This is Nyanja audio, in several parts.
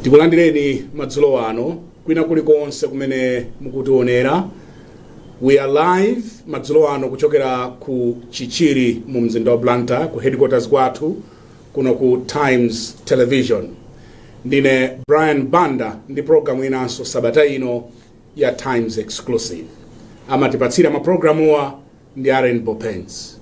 Tikulandireni madzulo ano kwina kulikonse kumene mukutionera. We are live madzulo ano kuchokera ku Chichiri mu mzinda wa Blantyre, ku headquarters kwathu kuno ku Times Television. Ndine Brian Banda ndi programu inanso sabata ino ya Times Exclusive. Amatipatsira maprogramuwa ndi a Rainbow Paints.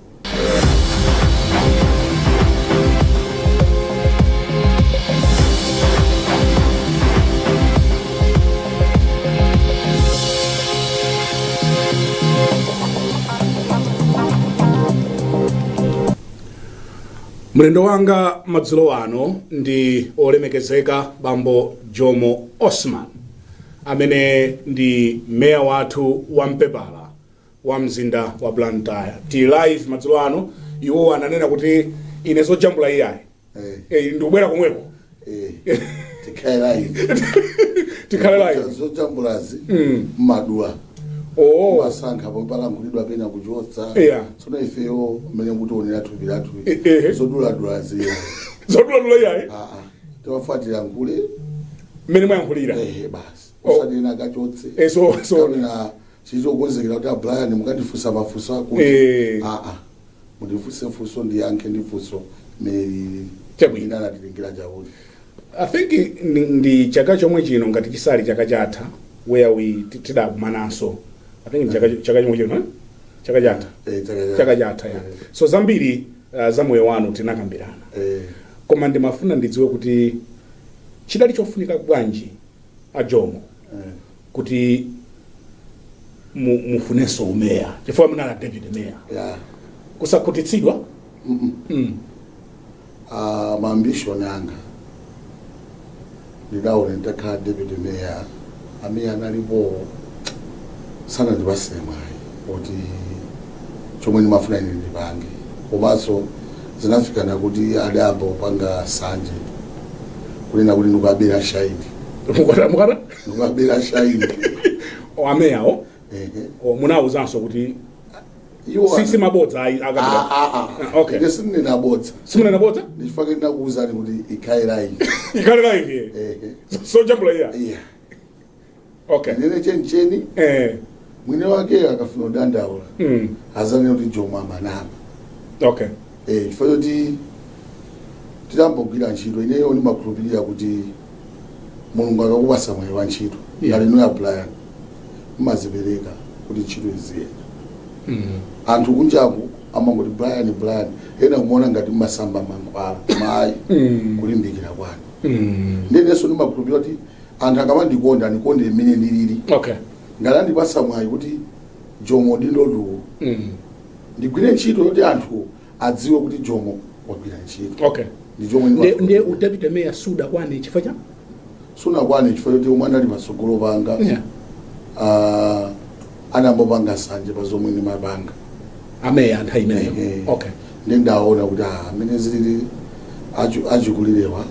Mlendo wanga madzulo ano ndi olemekezeka Bambo Jomo Osman, amene ndi meya wathu wa mpepala wa mzinda wa Blantyre. Tili live madzulo ano. Iwo ananena kuti ine zojambula iyayi. Ndikubwera komweko. Tikhale live. Tikhale live. Zojambulazi mmadula. Masankha pomwe palankhulidwa pena kuchotsa. Tsono ifeyo mmene mukutionera thupi lathu, zoduladula ziya. Zoduladula iyayi. Timafuna tilankhule mmene mwayankhulira. Basi. Osati ena akachotse. So Kapena chizokonzekera kuti a Brian mukandifunsa mafunso akuti. Mundifunse funso ndiyankhe ndi funso mmene lili. Chabwino. Ine anatilengera chakuti. I think ndi chaka chomwe chino, ngati chisali chaka chatha, where we tidakumananso. I think ndi chaka chomwe chino, eh? Chaka chatha. Chaka chatha. Chaka chatha, yeah. So zambiri za moyo wanu tinakambirana. Koma ndimafuna ndidziwe kuti chidali chofunika bwanji a Jomo kuti mufunenso umeya, chifukwa munali deputy mayor. Kusakhutitsidwa? Ma ambition anga, ndidaona nditakhala deputy mayor, amene analipo sanandipase mwayi kuti chomwe ndimafuna ine ndipange. Komanso zinafikana kuti adayamba kupanga sanje, kunena kuti ndikukabera shine. Mukata mukata? Ndikukabera shine. O, ameyawo? Ehe. O, munawuzanso kuti Iwo si mabodza ayi akapita? Ah, ah, ah. Okay. Ine sindinena bodza. Simunena bodza? Ndichifukwa ndinakuwuzani kuti ikhale live. Ikhale live. Ehe. Sojambula iya. Yeah. Okay. Ndinene chenicheni. Mwini wake akafuna kudandaula, azanena kuti Jomo amanama. Chifukwa choti titambogwira ntchito, ineyo ndimakhulupirira kuti Mulungu akakupasa mwayi wa ntchito, ngati inu a Brian, mumazipereka kuti ntchito iziyenda. Anthu kunjaku amangoti Brian, Brian, ena kumaona ngati mmasamba mankhwala, mayi, kulimbikira kwanu. Ndenenso ndimakhulupirira kuti anthu akamandikonda, andikonde mmene ndilili. Ngati andipasa mwayi kuti Jomo dindoduwo, ndigwire ntchito yoti anthu adziwe kuti Jomo wagwira ntchito. Ndi chomwe Ndiye udeputy mayor sudakwane chifukwa cha? Sunakwane chifukwa choti omwe anali patsogolo panga anambopanga sanje pa zomwe ndimapanga. Ameya anthu imeneyo? Ehe. Ndi ndaona kuti amene zilili achikulirewa,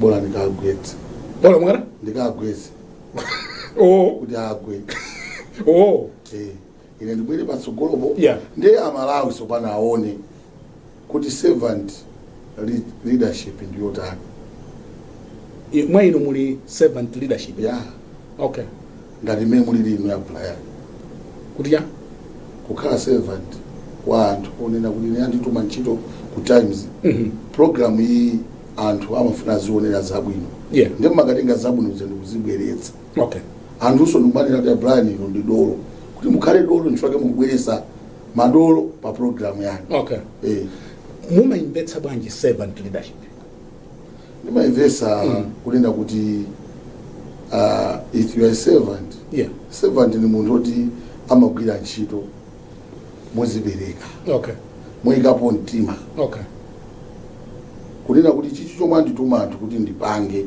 bola ndikagwetse. Bola mukata? Ndikagwetse. Kuti agwe. Ine ndibwere patsogolopo. Ndiye Amalawi tsopano aone kuti servant leadership ndiyotani. Mwa inu muli servant leadership? Yeah. Ngati mmene mulili inu ya Brian. Kuti ya? Kukhala servant wa anthu, onena kuti ine andituma ntchito ku Times, program iyi anthu amafuna azionera zabwino. Ndiye mumakatenga zabwino zija ndikuzibweretsa. Anthunso ndikumanena kuti Brian ino ndi dolo, kuti mukhale dolo nchifukwa mukubweretsa madolo pa program yanu. Mumayimvetsa bwanji servant leadership? Ndimayimvetsa kunena kuti if you are a servant, servant ni munthu oti amagwira ntchito mozipereka, moyikapo mtima, kunena kuti chichi chomwe andituma anthu kuti ndipange,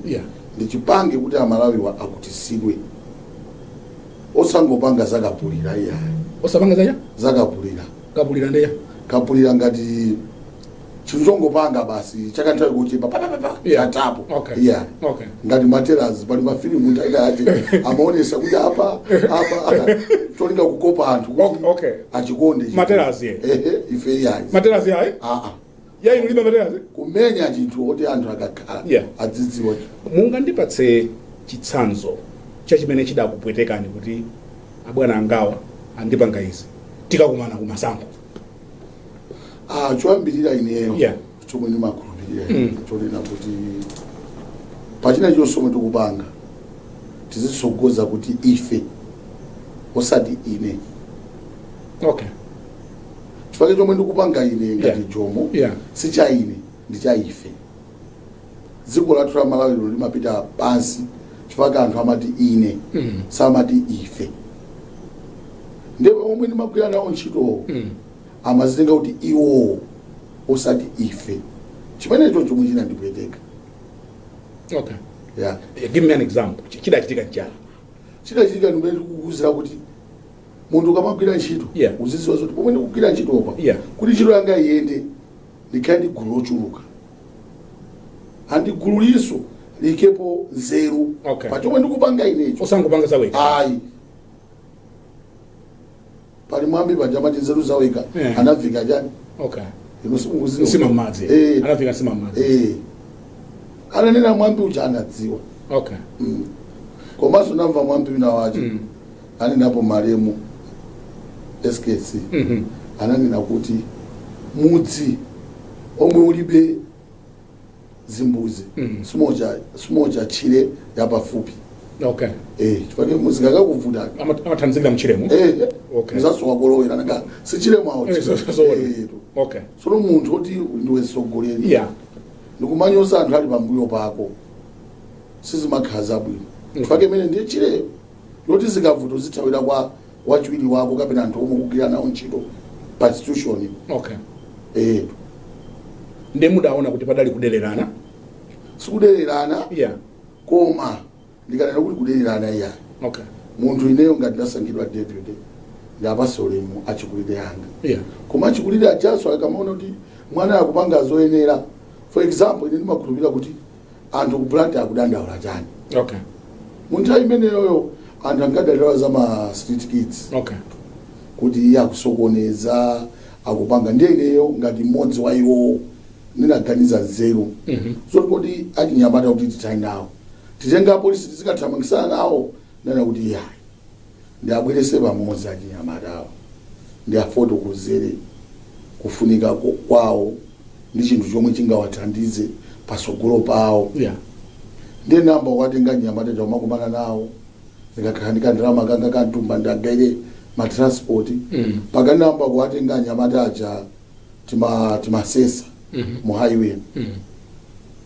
ndichipange kuti Amalawiwa akhutitsidwe, osangopanga zakapulira iyayi. Osapanga zacha? Zakapulira. Kapulira ndeya? Kapulira ngati chinthu chongopanga basi chakanthawi kochepa, papapapa, chatapo. Ngati materas, pali mafilimu nthawi yache amaonesa kuti apa apa, cholinga kukopa anthu kuti achikonde chinthu. Materas, ye. Ehe, ife iyayi. Materas yayi? Ah, ah. Ya inu libe materials. Kumenya chinthu oti anthu akakhala adzidziwa. Mungandipatse chitsanzo cha chimene chidakupwetekani kuti abwana angawa andipanga izi, tikakumana kumasankho? Ah, choyambirira ineyo chomwe ndimakhulupirira chonena kuti pachina chonse chomwe tikupanga tizitsogoza kuti ife, osati ine. Chifukwa chomwe ndikupanga ine ngati Jomo si cha ine, ndi cha ife. Dziko lathu la Malawi lino limapita pansi chifukwa anthu amati ine, samati ife. Ndipo omwe ndimagwira nawo ntchitowo amazitenga kuti iwowo, osati ife. Chimenecho chomwe chinandipweteka. Yeah. Give me an example. Chidachitika nchani? Chidachitika ndimene ndikukuwuzira kuti munthu ukamagwira ntchito uzidziwa zoti pomwe ndikugwira ntchitopa, kuti ntchito yanga iyende, ndikhale ndi gulu lochuluka, and gulu liso likepo nzeru pa chomwe ndikupanga inecho. Osangopanga zaweka. Ayi, pali mwambi paja amati nzeru zaweka anavika chani? Inu simukuziwa? Nsima mmadzi. Anavika nsima mmadzi. Eh, ananena mwambi uja anadziwa. Komanso namva mwambi wina wache anenapo malemu SKC, ananena kuti mudzi omwe ulibe zimbuzi simocha tchire yapafupi. Eh, chifukwa muzikakakuvuta Amathandizikira mchiremo. Eh, muzasowa kolowera nanga sichire mwawo. Zoona. Tsono munthu oti ndiwe mtsogoleri ndikumanyoza anthu ali pambuyo pako, sizimakhala zabwino. Chifukwa imene ndiye chireyo yoti zikavuta uzithawira kwa wachiwiri wako kapena anthu omwe kugwira nawo ntchito pa institution. Ndiye mudaona kuti padali kudererana? Sikudererana, koma ndikanena kuti kudererana, iya. Munthu ineyo ngati ndasankhidwa deputy, ndapase ulemu achikulire anga. Koma achikulire ajaso akamaona kuti mwana akupanga zoyenera, for example, ine ndimakhulupirira kuti anthu ku Blantyre akudandaula chani? Mu nthawi imeneyoyo anthu ankadandaula za ma street kids kuti iye akusokoneza, akupanga. Ndiye ineyo ngati mmodzi wa iwo ndinaganiza nzeru zoti kodi achinyamata kuti titani nawo? Titenga apolisi tizikathamangisana nawo? Ndana kuti iyayi, ndiabwerese pamodzi achinyamatawo, ndiafotokozere kufunika kwawo ndi chinthu chomwe chingawathandize pasogolo pawo. Ndiye namba kuwatenga nyamata chakumakumana nawo, ndikakhala ndikandalama kanga kantumba, ndagaire ma transport. Pakanamba kuwatenga anyamata aja, timasesa mu highway.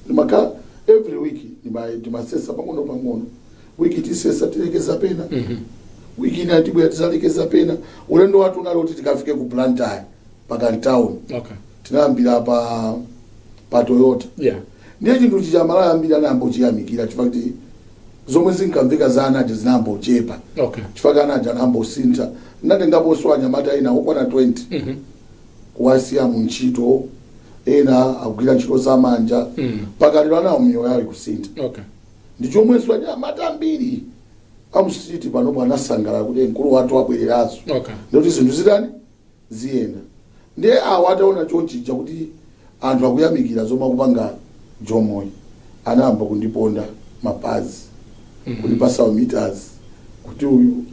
Ndimakhala every week timasesa pang'ono pang'ono. Wiki tisesa, tilekeza pena, wiki ina tibwera, tizalekeza pena. Ulendo wathu unali kuti tikafike ku Blantyre paka town. Tinayambira pa Toyota. Ndiye chinthu chija Malawi ambiri anayamba kuchiyamikira chifukwa kuti zomwe zinkamveka za anaja zinayamba kuchepa, chifukwa anaja anayamba kusintha. Natengaponso anyamata ena okwana 20 kuwasiya mu ntchito, ena akugwira ntchito zamanja. Pakalero anawo miyoyo yawo ikusintha. Ndi chomwenso anyamata ambiri amu street panopo anasangalala kuti mkulu wathu wabwereranso, ndikuti zinthu zitani, ziyenda. Ndiye awo ataona chonchija kuti anthu akuyamikira zomwe akupanga Jomoyi, anayamba kundiponda mapazi, kundipasa meters kuti uyu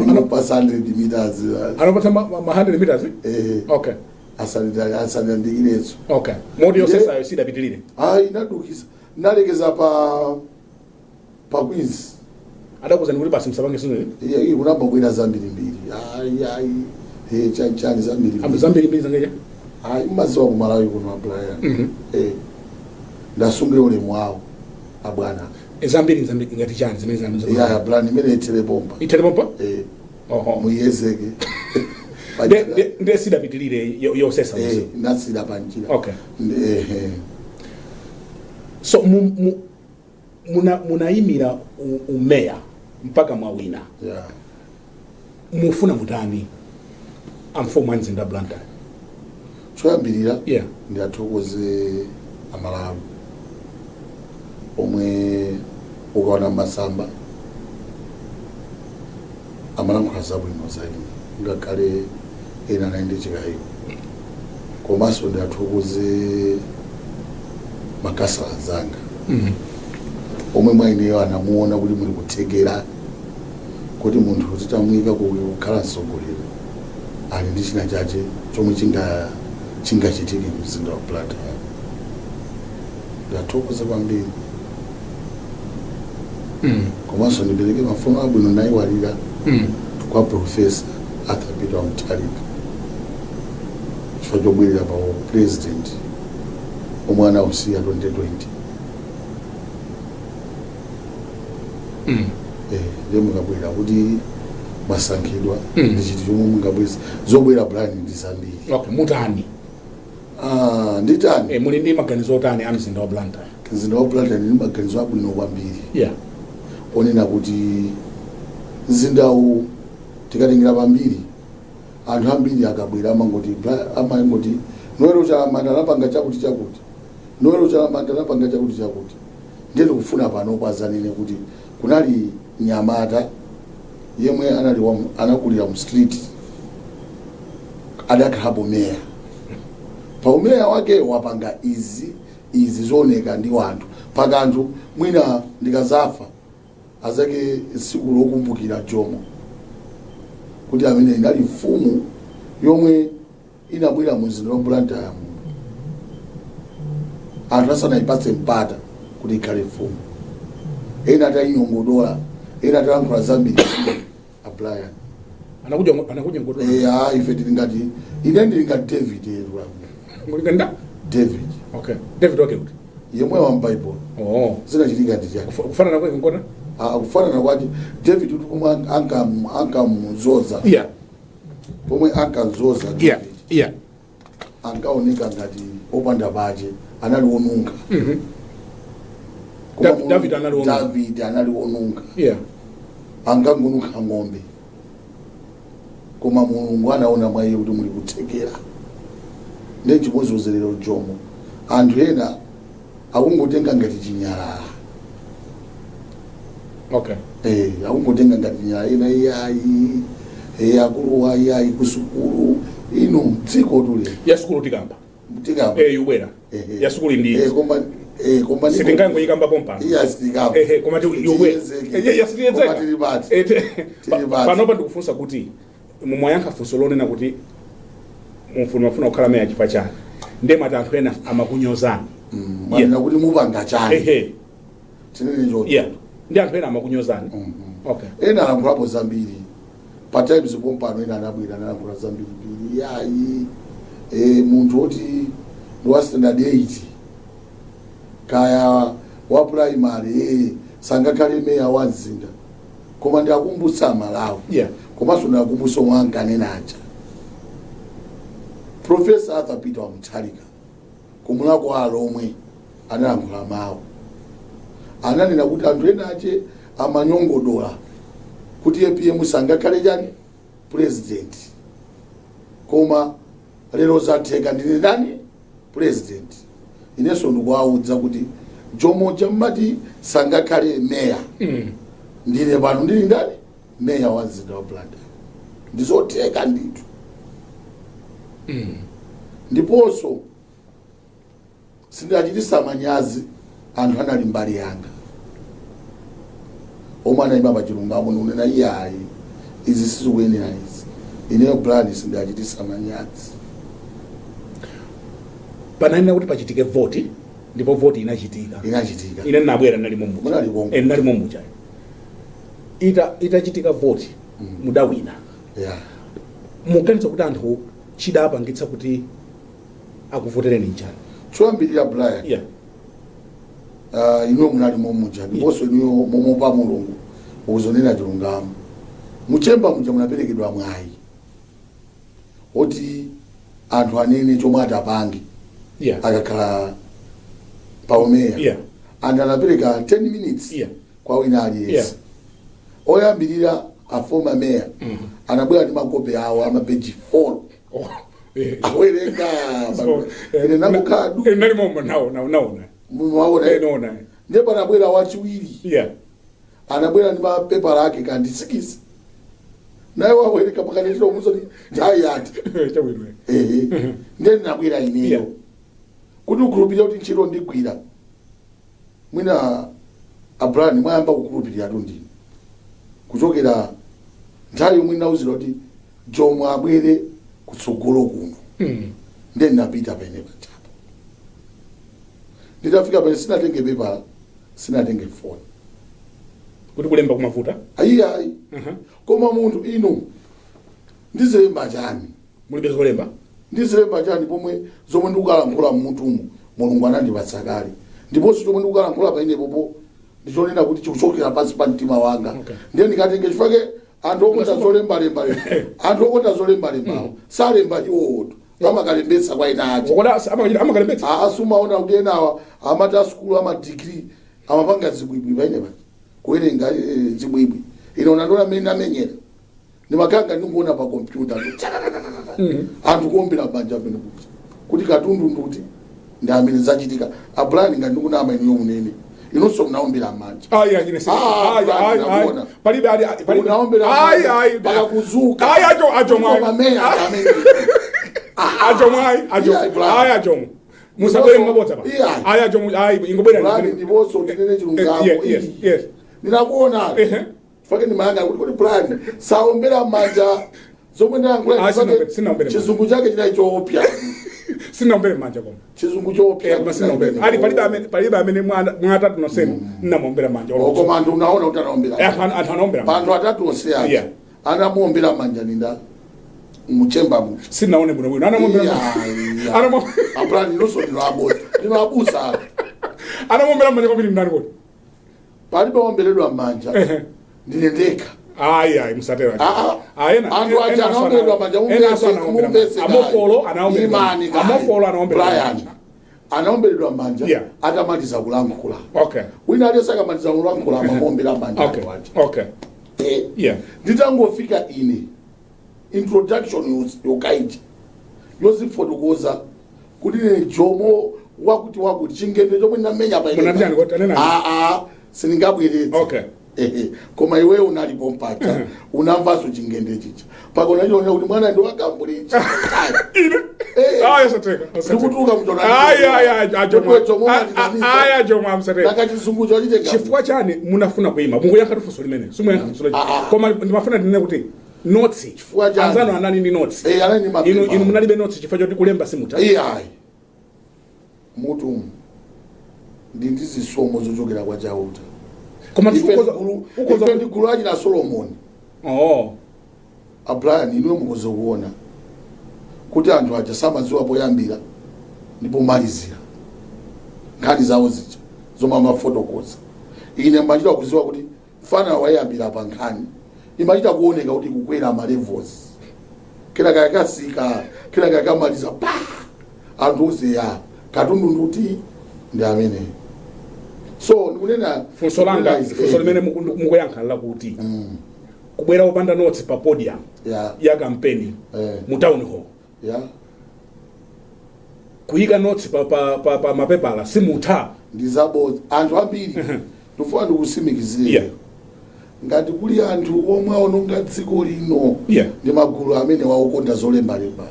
ndimupasa 100 meters. Anapatsa ma 100 meters? Eh. Asandiyandikirenso. Okay, moti yosesayo sidapitilire? Ayi, nadukisa, nalekeza pa Queens. Adakuuzani kuti basi, msapange sinu? Iye iye kunamba bwera zambirimbiri, ayi ayi, he, chani chani, zambirimbiri. Zambirimbiri zangeja? Ayi, mmaziwa ku Malawi kuno, aBrian. Eh, ndasunge ulemu wawo abwana. Zambiri zambiri ngati chani zimene iya, Brian, imene ithere pompa. Ithere pompa? Eh. Oho. Muyezeke. Nde sidapitilire yosesa? Eh, nasira panjira. Eh. So munayimira umeya mpaka mwawina. Mufuna mutani amfumu a mzinda Blantyre? Choyambirira, ndiathokoze Amalawi omwe ukaona masamba amalankhula zabwino za ine, ngakhale ena anali ndi chikayiko. Komanso ndiathokoze makhansala anzanga omwe mwa ineyo anamuona kuti muli kuthekera kuti munthu titamuyika kukhala mtsogoleri ali ndi china chache chomwe chingachitike mzinda wa Blantyre. Ndathokoza kwambiri. Komanso ndipereke mafuno abwino, nayiwalira, kwa Professor Arthur Peter Mutharika chifukwa chobwerera pa president omwe anausiya 2020. Ndiye mukabwera kuti mwasankhidwa, ndi chinthu chomwe mungabweza zobwera, Brian, ndi zambiri. Okay, mutani? Ah, nditani? Muli ndi maganizo otani a mzinda wa Blantyre? Mzinda wa Blantyre ndi maganizo abwino kwambiri onena kuti mzindawu tikatengera pambiri, anthu ambiri akabwera amangoti Noel Chalamanda anapanga chakuti chakuti, Noel Chalamanda anapanga chakuti chakuti. Ndiye tikufuna panopo azanene kuti kunali nyamata yemwe anakulira mu street, adakhalapo meya, pa umeya wake wapanga izi izi zooneka ndi wanthu pakanthu. Mwina ndikazafa azake tsiku lokumbukira Jomo kuti amene inali mfumu yomwe inabwera mu mzinda wa Blantyre muno anthu asanayipatse mpata kuti ikhale mfumu, ena atayinyongodola, ena atalankhula zambiri, a Brian. Anakuja ngoto. Ah, ife tili ngati, ine ndili ngati David yetu. Muli ngati David. Okay, David wake kuti? Yemwe wa m'Bible. Oh. Zinachitika ndi chani? Kufanana kwake nkona. Ah, kufanana kwake David kuti pomwe ankamuzoza, pomwe ankazoza David, ankaoneka ngati opanda pache, anali wonunkha. Koma David anali wonunkha. David anali wonunkha, ankangonunkha ng'ombe, koma Mulungu anaona mwa iye kuti muli kuthekera. Ndiye chimodzimodzi lero Jomo, anthu ena akungotenga ngati chinyalala. Akungotenga ngati chinyalala. Ena iyayi, akuluwa iyayi, kusukulu ino dziko tule. Ya sukulu tikamba. Tikamba. Yubwera. Ehe. Ya sukulu ndi Koma sitingangoyikamba pompano. Iya, sitikamba. Ehe, koma ti yubwera. Tiyenzeke. Ya sitiyenzeka. Koma tili pati? Tili pati. Panopa ndikufunsa kuti mumwayankha funso lonena kuti mufuna kukhala meya chifukwa chani, ndiye mwati anthu ena amakunyozani. Mwanena kuti mupanga chani? Ehe. Tinene choncho. Yeah, ndi anthu ena amakunyozani. Okay. Ena alankhulapo zambiri pa Times pompano, ena anabwera analankhula zambirimbiri, yayi, munthu woti ndi wa standard 8 kaya wa primary, sangakhale meya wa mzinda. Koma ndiakumbutsa Amalawi, komanso ndiakumbutsa omwe ankanena aja, Professor Arthur Peter Mutharika kumulako alomwe analankhula mawu, ananena kuti anthu ena ache amanyongodola kuti APM sangakhale chani, president, koma lero zatheka, ndine ndani, president. Inenso ndikuwawudza kuti Jomo chamati sangakhale meya, ndine pano ndili ndani, meya wa mzinda wa Blantyre. Ndizotheka ndithu. Ndiponso sindachitisa manyazi anthu anali mbali yanga omwe anayima pa chilungamo nikunena iyayi, izi sizikuyenera izi. Ineyo Brian sindachitisa manyazi. Panayenera kuti pachitike voti, ndipo voti inachitika. Inachitika. Ine ndinabwera, ndinali mommuja. Munali konko. Ndinali mommuja. Itachitika voti, mudawina. Muganiza kuti anthu chidapangitsa kuti akuvotereni nchani? Choyambirira, Brian, inuyo munali momuja, ndiponso inuyo momopa Mulungu mukuzonena chilungamo. Muchemba muja munaperekedwa mwayi oti anthu anene chomwe atapange akakhala paumeya. Anthu anapereka 10 minutes kwa wina aliyense. Oyambirira, a former mayor, anabwera ndi makope awo amapeji 4. Oh, awerenga. So, ine nangokhala. Nali momwe naona naona. Mwaona? Naona. Ndiye panabwera wachiwiri, anabwera ndi mapepala ake kandi 6, Naye wawereka pakati chilo muzo nthawi yati. Chabwino. Ehe, ndiye ndinabwera ineyo kuti ukhulupirira kuti ntchito ndigwira. Mwina Abraham mwayamba kukhulupirira tu ndini kuchokera nthawi yomwe ndinauzidwa kuti Jomo abwere kutsogolo kuno. Ndiye ndinapita pene pachapo. Nditafika pene, sinatenge pepala, sinatenge foni. Kuti kulemba kumavuta? Ayi, ayi. Koma munthu inu, ndizilemba chani? Mulibe zolemba? Ndizilemba chani pomwe zomwe ndikukalankhula mmutumu Mulungu anandipatsa kale, ndiponso chomwe ndikukalankhula painepopo ndichonena kuti chikuchokera pansi pa mtima wanga? Ndiye ndikatenge chifukwa anthu okonda zolembalemba, anthu okonda zolembalembawo salemba iwowoto, amakalembetsa kwa ena aja. Koda amakalembetsa? Asumaona kuti enawa amati asukulu amadigiri amapanga zibwibwi paine paja, kuwerenga zibwibwi. Ine unandiona mmene ndamenyera, ndimakanga ndikuona pa kompyuta anthu kuombera manja amene kuti katundu nduti ndi amene zachitika. Abrani, ngati ndikunama inuyo munene, inunso munaombera manja. Ayi, ayi, ine Ah, ayi, ayi, ayi. Nakuona. Palibe ali palibe. Unaombera Ayi, manja ayi. mpaka kuzuka. Ayi, acho acho Ndipo mwayi. mameya amene Acho mwayi, acho. Yeah, Brian. Ayi, acho. Musabwere mabodza pa. Yeah. Ayi, acho, ayi, ingobwera. Brian, ndiponso tinene chilungamo. Yes. Ndinakuona. Fake ndimayanga kuti Brian saombera manja zomwe ndayankhula. Ah, sinaombere manja. Chizungu chake chinali choopsa. Sinaombere manja koma. Chizungu choopsa. Koma sinaombere. Ali palibe amene mwana mwatatu nonsenu nnamuombera manja. Koma anthu unaona kuti anaombera. Anthu anaombera manja. Anthu atatu onse aja anamuombera manja ninda muchemba mucha. Sinaone bwino bwino. Anamuombera manja. Abrani, inonso ndino abodza, ndino abusa. Anamuombera manja kwambiri ndani kodi? Palibe omberedwa manja. Ndine ndekha. Ayi, ayi, musatero. Ah, Ah, ena anthu aja ena anaomberedwa manja. Ena aso anaombera Mumvese manja. Amofolo anaombera Imani manja. kayi. Amofolo anaombera Brian manja. anaomberedwa manja atamaliza kulankhula. Wina aliyense akamaliza kulankhula amamuombera manja anthu aja. Nditangofika ine, introduction yokaija yozifotokoza kuti ine Jomo wakuti wakuti, chingende chomwe ndinamenya pa ine. Munati chani kuti anena? Ah, ah, sindingabweretse. Ehe, koma iweyo unalipo mpacha, unamvanso chingende chicha paka unachiona kuti mwana ndi wakambulicha. Ine? Eh. Ayi, osateka. Osateka. Ndikutuluka mchona. Ayi, ayi, ayi, ajomo. Ndipo Jomo matinamiza. Ayi, ajomo, amsateka. Naka chizungu chochitenga. Chifukwa chani munafuna kuima? Mukuyankha funso limene simuyankha funso limene. Ah, ah. Koma ndimafuna ndinene kuti notes, Chifukwa chani? anzanu anali ndi notes. Eh, anali ndi mapepa. Inu munalibe notes chifukwa choti kulemba simutha? Iyayi, mutu ndi zisomo zochokera kwa Chauta. Koma Ife ukhoza ife ndi gulu lachina Solomoni. Oh. Abraham, inuyo mukoze kuona kuti anthu aja samadziwa poyambira ndipo malizira nkhani zawo zija zomwe amafotokoza. Ine mbachita kuziwa kuti fana wayambira pa nkhani imachita kuoneka kuti kukwera ma levels, kenaka yakasika, kenaka yakamaliza pa anthu onse ya katundu nduti ndi amene. So ndikunena Funso langa, ndikunena funso limene mukuyankha lakuti kubwera opanda notes pa podium ya kampeni mu town hall, kuyika notes pa mapepala simutha? Ndi zabodza. Anthu ambiri, ndifuna ndikusimikizire, ngati kuli anthu omwe aononga dziko lino ndi magulu amene waokonda zolembalemba.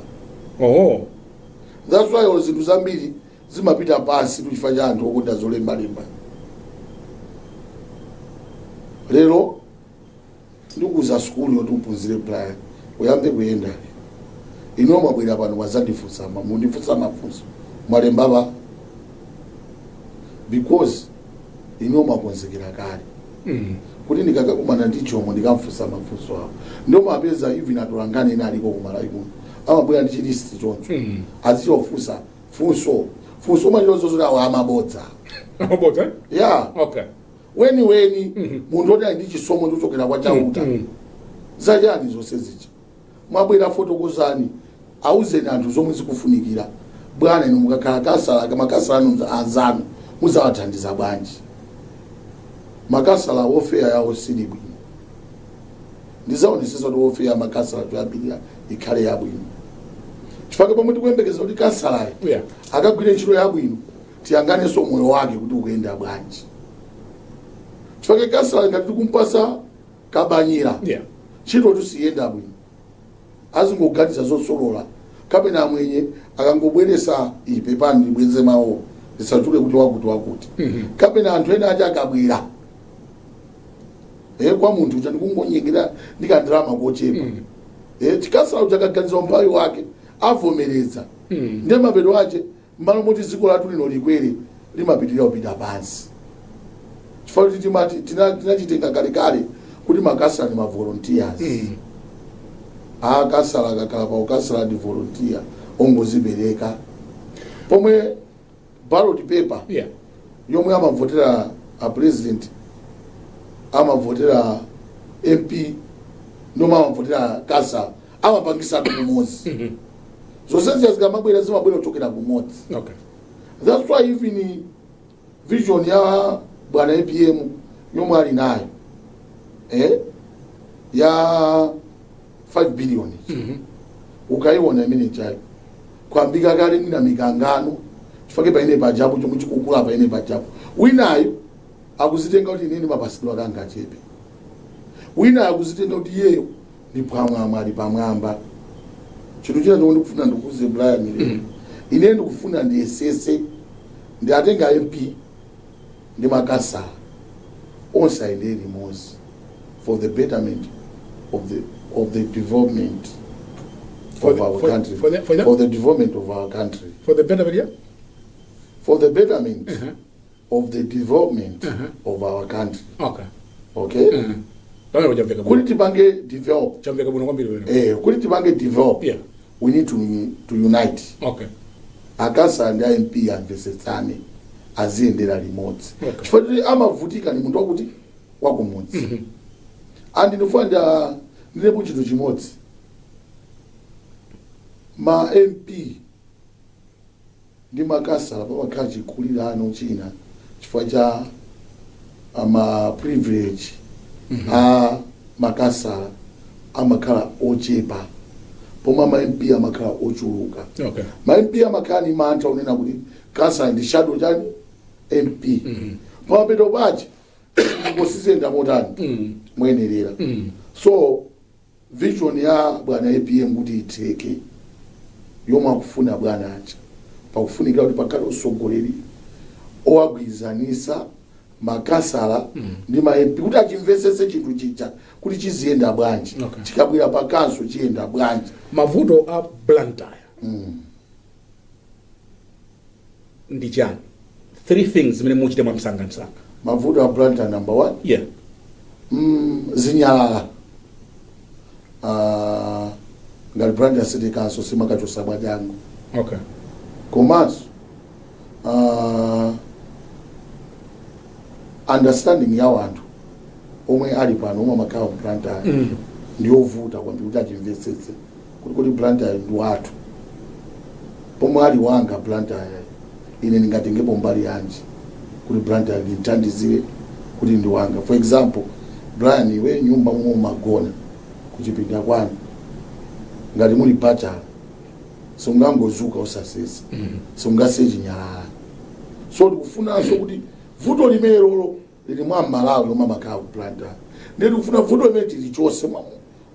That's why zinthu zambiri zimapita pansi chifukwa cha anthu okonda zolembalemba. Lero ndikuza sukulu yoti uphunzire, Brian, uyambe kuyenda. Ino mwabwera pano, mwazandifunsa, mundifunsa mafunso, mwalemba pa, because ino mwakonzekera kale kuti ndikakakumana ndi Jomo ndikamfunsa mafunso awo. Ndio mapeza even atolangane ena aliko kumalawi kuno amabwera ndi chilist choncho, azichofunsa funso funso, machito zozoti awo amabodza. Amabodza, eh? Yeah. Weni weni munthu oti ali ndi chisomo chochokera kwa Chauta, zachani zonse zija? Mwabwera, fotokozani, auzeni anthu zomwe zikufunikira. Bwana, inu mukakhala kasala, makasala anu anzanu muzawathandiza bwanji? Makasala welfare yawo sili bwino. Ndizaonesesa kuti welfare ya makasala choyambirira ikhale yabwino, chifukwa pomwe tikuyembekeza kuti kasalayo akagwire ntchito yabwino, tiyang'anenso moyo wake kuti ukuyenda bwanji, chifukwa kasala ngati tikumpasa kabanyira, Ntchito tusiyenda bwino, azingoganiza zosolola kapena amwenye akangobweresa ipepani, ndibweze mawo, ndisachule kuti wakuti wakuti, kapena anthu ena achi akabwera kwa munthu uja ndikungonyengera ndikandalama kochepa. Chikasala uja akaganiza umphawi wake avomereza. Ndiye mapeto ache, m'malo moti dziko lathu lino likwere, limapitirira kupita pansi, chifukwa kuti timati tinachitenga kalekale kuti makasala ndi ma volunteers. Akasala akakhala pa ukasala ndi volunteer ongozipereka, pomwe ballot paper yomwe amavotera a president, amavotera MP, ndomwe amavotera kasa, amapangisatu kumodzi. Zonse zija zikamabwera, zimabwera kuchokera kumodzi. That's why even vision ya bwana APM yomwe ali nayo ya 5 billion, ukaiona imene chayo kwambika kale mwina mikangano, chifukwa paine pajapo chomwe chikukula paine pajapo, winayo akuzitenga kuti ineni mapasidwe akanga achepe, winayo akuzitenga kuti iyeyo ndi pamwamba, ali pamwamba. Chinthu china chomwe ndikufuna ndikuuze, Brian, lero ine ndikufuna ndiyesese ndiatenga MP ndi makasala onse ayendere limodzi for the betterment of the development For of our country. For the- For the development of our country. For the betterment, yeah. For the betterment of the development of our country. Okay. Pamene chamveka Kuti bwino. tipange develop, Chamveka bwino kwambiri pamene. Kuti tipange develop, we need to unite. Akasala ndi MP amvesetsane, aziyendera limodzi, chifukwa kuti amavutika ni munthu wakuti wakumudzi. And ndifuna ndinepo chinthu chimodzi: ma MP ndi makasala pamakhala chikulirano china chifukwa cha ama privilege a makasala amakhala ochepa, pomwe ama MP amakhala ochuluka. Ma MP amakhala ni mantha unena kuti kasala ndi shadow chani MP. Pamapeto pache ngosizenda motani moyenerera. So vision ya bwana APM kuti itheke, yomwe akufuna bwana aja, pakufunikira kuti pakhale usogoleri owagwirizanisa makasala ndi ma MP kuti achimvesese chinthu chija kuti chiziyenda bwanji, chikabwera pa council chiyenda bwanji. Mavuto a Blantyre ndi chani? Three things zimene muchite mwamsangamsanga. Mavuto a Blantyre, number one, zinyalala. Ngati Blantyre City Council simakachosa bwajango. Komanso understanding ya wanthu omwe ali pano, omwe amakhala mu Blantyre, ndiyovuta kwambiri kuti achimvetsetse kuti Blantyre ndi wathu, pomwe ali wanga Blantyre, ine ndingatengepo mbali yanji kuti Blantyre ndimthandizire kuti ndi wanga? For example, Brian, iwe nyumba momwe umagona kuchipinda kwanu, ngati muli bachelor, sungangozuka usasesa, sungasiye chinyalala. So tikufunanso kuti vuto limene lolo lili mwa Malawi omwe amakhala ku Blantyre, ndiye tikufuna vuto limene tilichose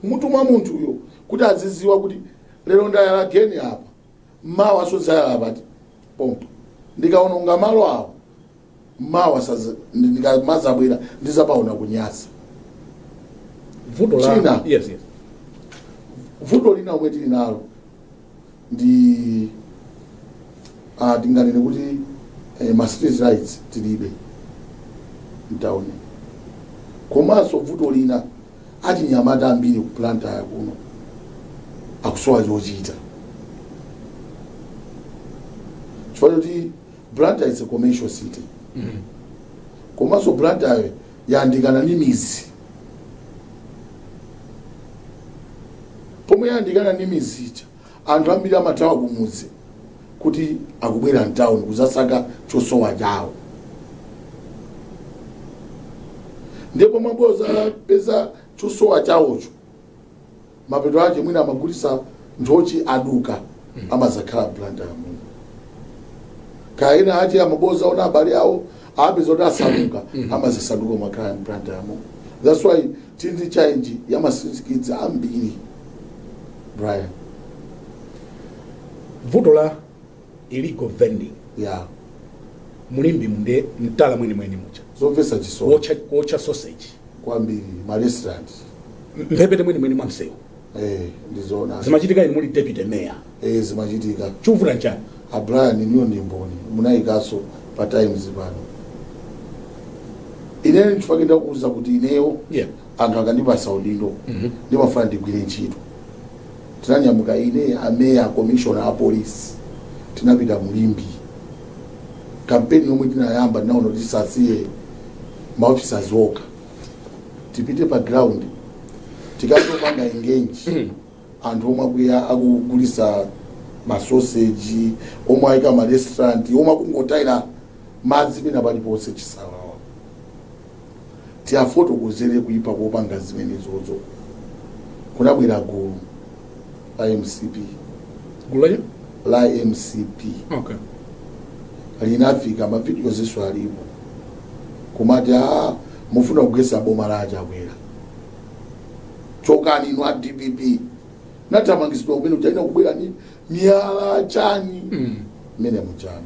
mutu mwa munthuyo kuti aziziwa kuti lero ndayala geni apa, mawa sodzayala pati pompo, ndikaononga malo awo mawa ndikamazabwera ndizapaona kunyasa. Vuto la China. Yes. Vuto lina omwe tili nalo ndi tinganene kuti ma street lights tilibe mtawuni. Komanso vuto lina, achinyamata ambiri ku Blantyre kuno akusowa chochita, chifukwa choti Blantyre is a commercial city. Komanso Blantyre yayandikana ndi mizi. Pomwe yayandikana ndi mizi ija, anthu ambiri amathawa kumudzi kuti akubwera mtawuni kuzasaka chosowa chawo. Ndipo mwaboza peza chosowa chawocho, mapeto ake mwina amagulisa nthochi, aduka, amazakhala Blantyre muno. Kaya ena ati amaboza ona abale awo apeza kuti asamuka, amazasanduka makhala Blantyre muno. That's why tili ndi challenge ya ma street kids ambiri, Brian. Vuto la illegal vending mu Limbe munde mtala mwenimweni mucha. Zomvetsa chisoni. Kuotcha sausage. Kwambiri, ma restaurant. Mphepete mwenimweni mwa msewu. Eh, ndizoona. Zimachitika inu muli deputy mayor? Eh, zimachitika. Chikuvuta nchani? A Brian, niyo ndi mboni, munayikaso pa Times pano. Ineyo ndifake ndakuuza kuti ineyo anthu akandipasa udindo, ndimafuna ndigwire ntchito. Tinanyamuka ine, ameya, commissioner a police, tinapita mu Limbe. Kampeni yomwe tinayamba, tinaona kuti tisasiye maofficers okha, tipite pa ground tikatopanga engage anthu omwe akuya akugulisa masoseji, omwe ayika ma restaurant, omwe akungotayira madzi pena paliponse chisawawa, tiafotokozere kuipa kopanga zimenezozo. Kunabwera gulu la MCP. Gulu laja? La MCP. Linafika, mavidiyo zinso alipo, kumati, "A, mufuna kugwetsa boma la Chakwera, chokani inu a DPP." Nathamangitsidwa kumene kuchaina, kubwera ni miyala chani mmene muchani.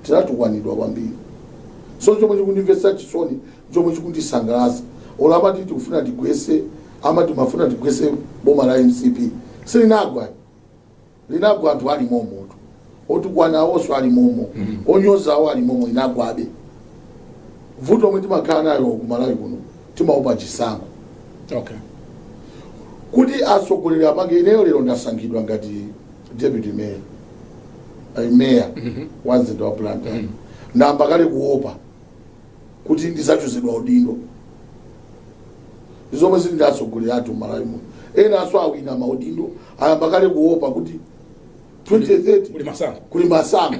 Tinatukwanidwa kwambiri. So chomwe chikundimvetsa chisoni, chomwe chikundisangalatsa, olo amati tikufuna tigwetse, amati mafuna tigwetse boma la MCP, silinagwa. Linagwa anthu ali momoto, otukwana awonso ali momo, onyoza awo ali momo, linagwabe. Vuto omwe timakhala nayo kumalawi kuno, timaopa chisankho. Kuti atsogoleri apange, ineyo lero ndasankhidwa ngati deputy mayor, mayor wa mzinda wa Blantyre, ndayamba kale kuopa kuti ndizachotsedwa udindo. Zomwe zili ndi atsogoleri athu mmalawi muno, enanso awina maudindo, ayamba kale kuopa kuti 2030 kuli masankho. Kuli masankho.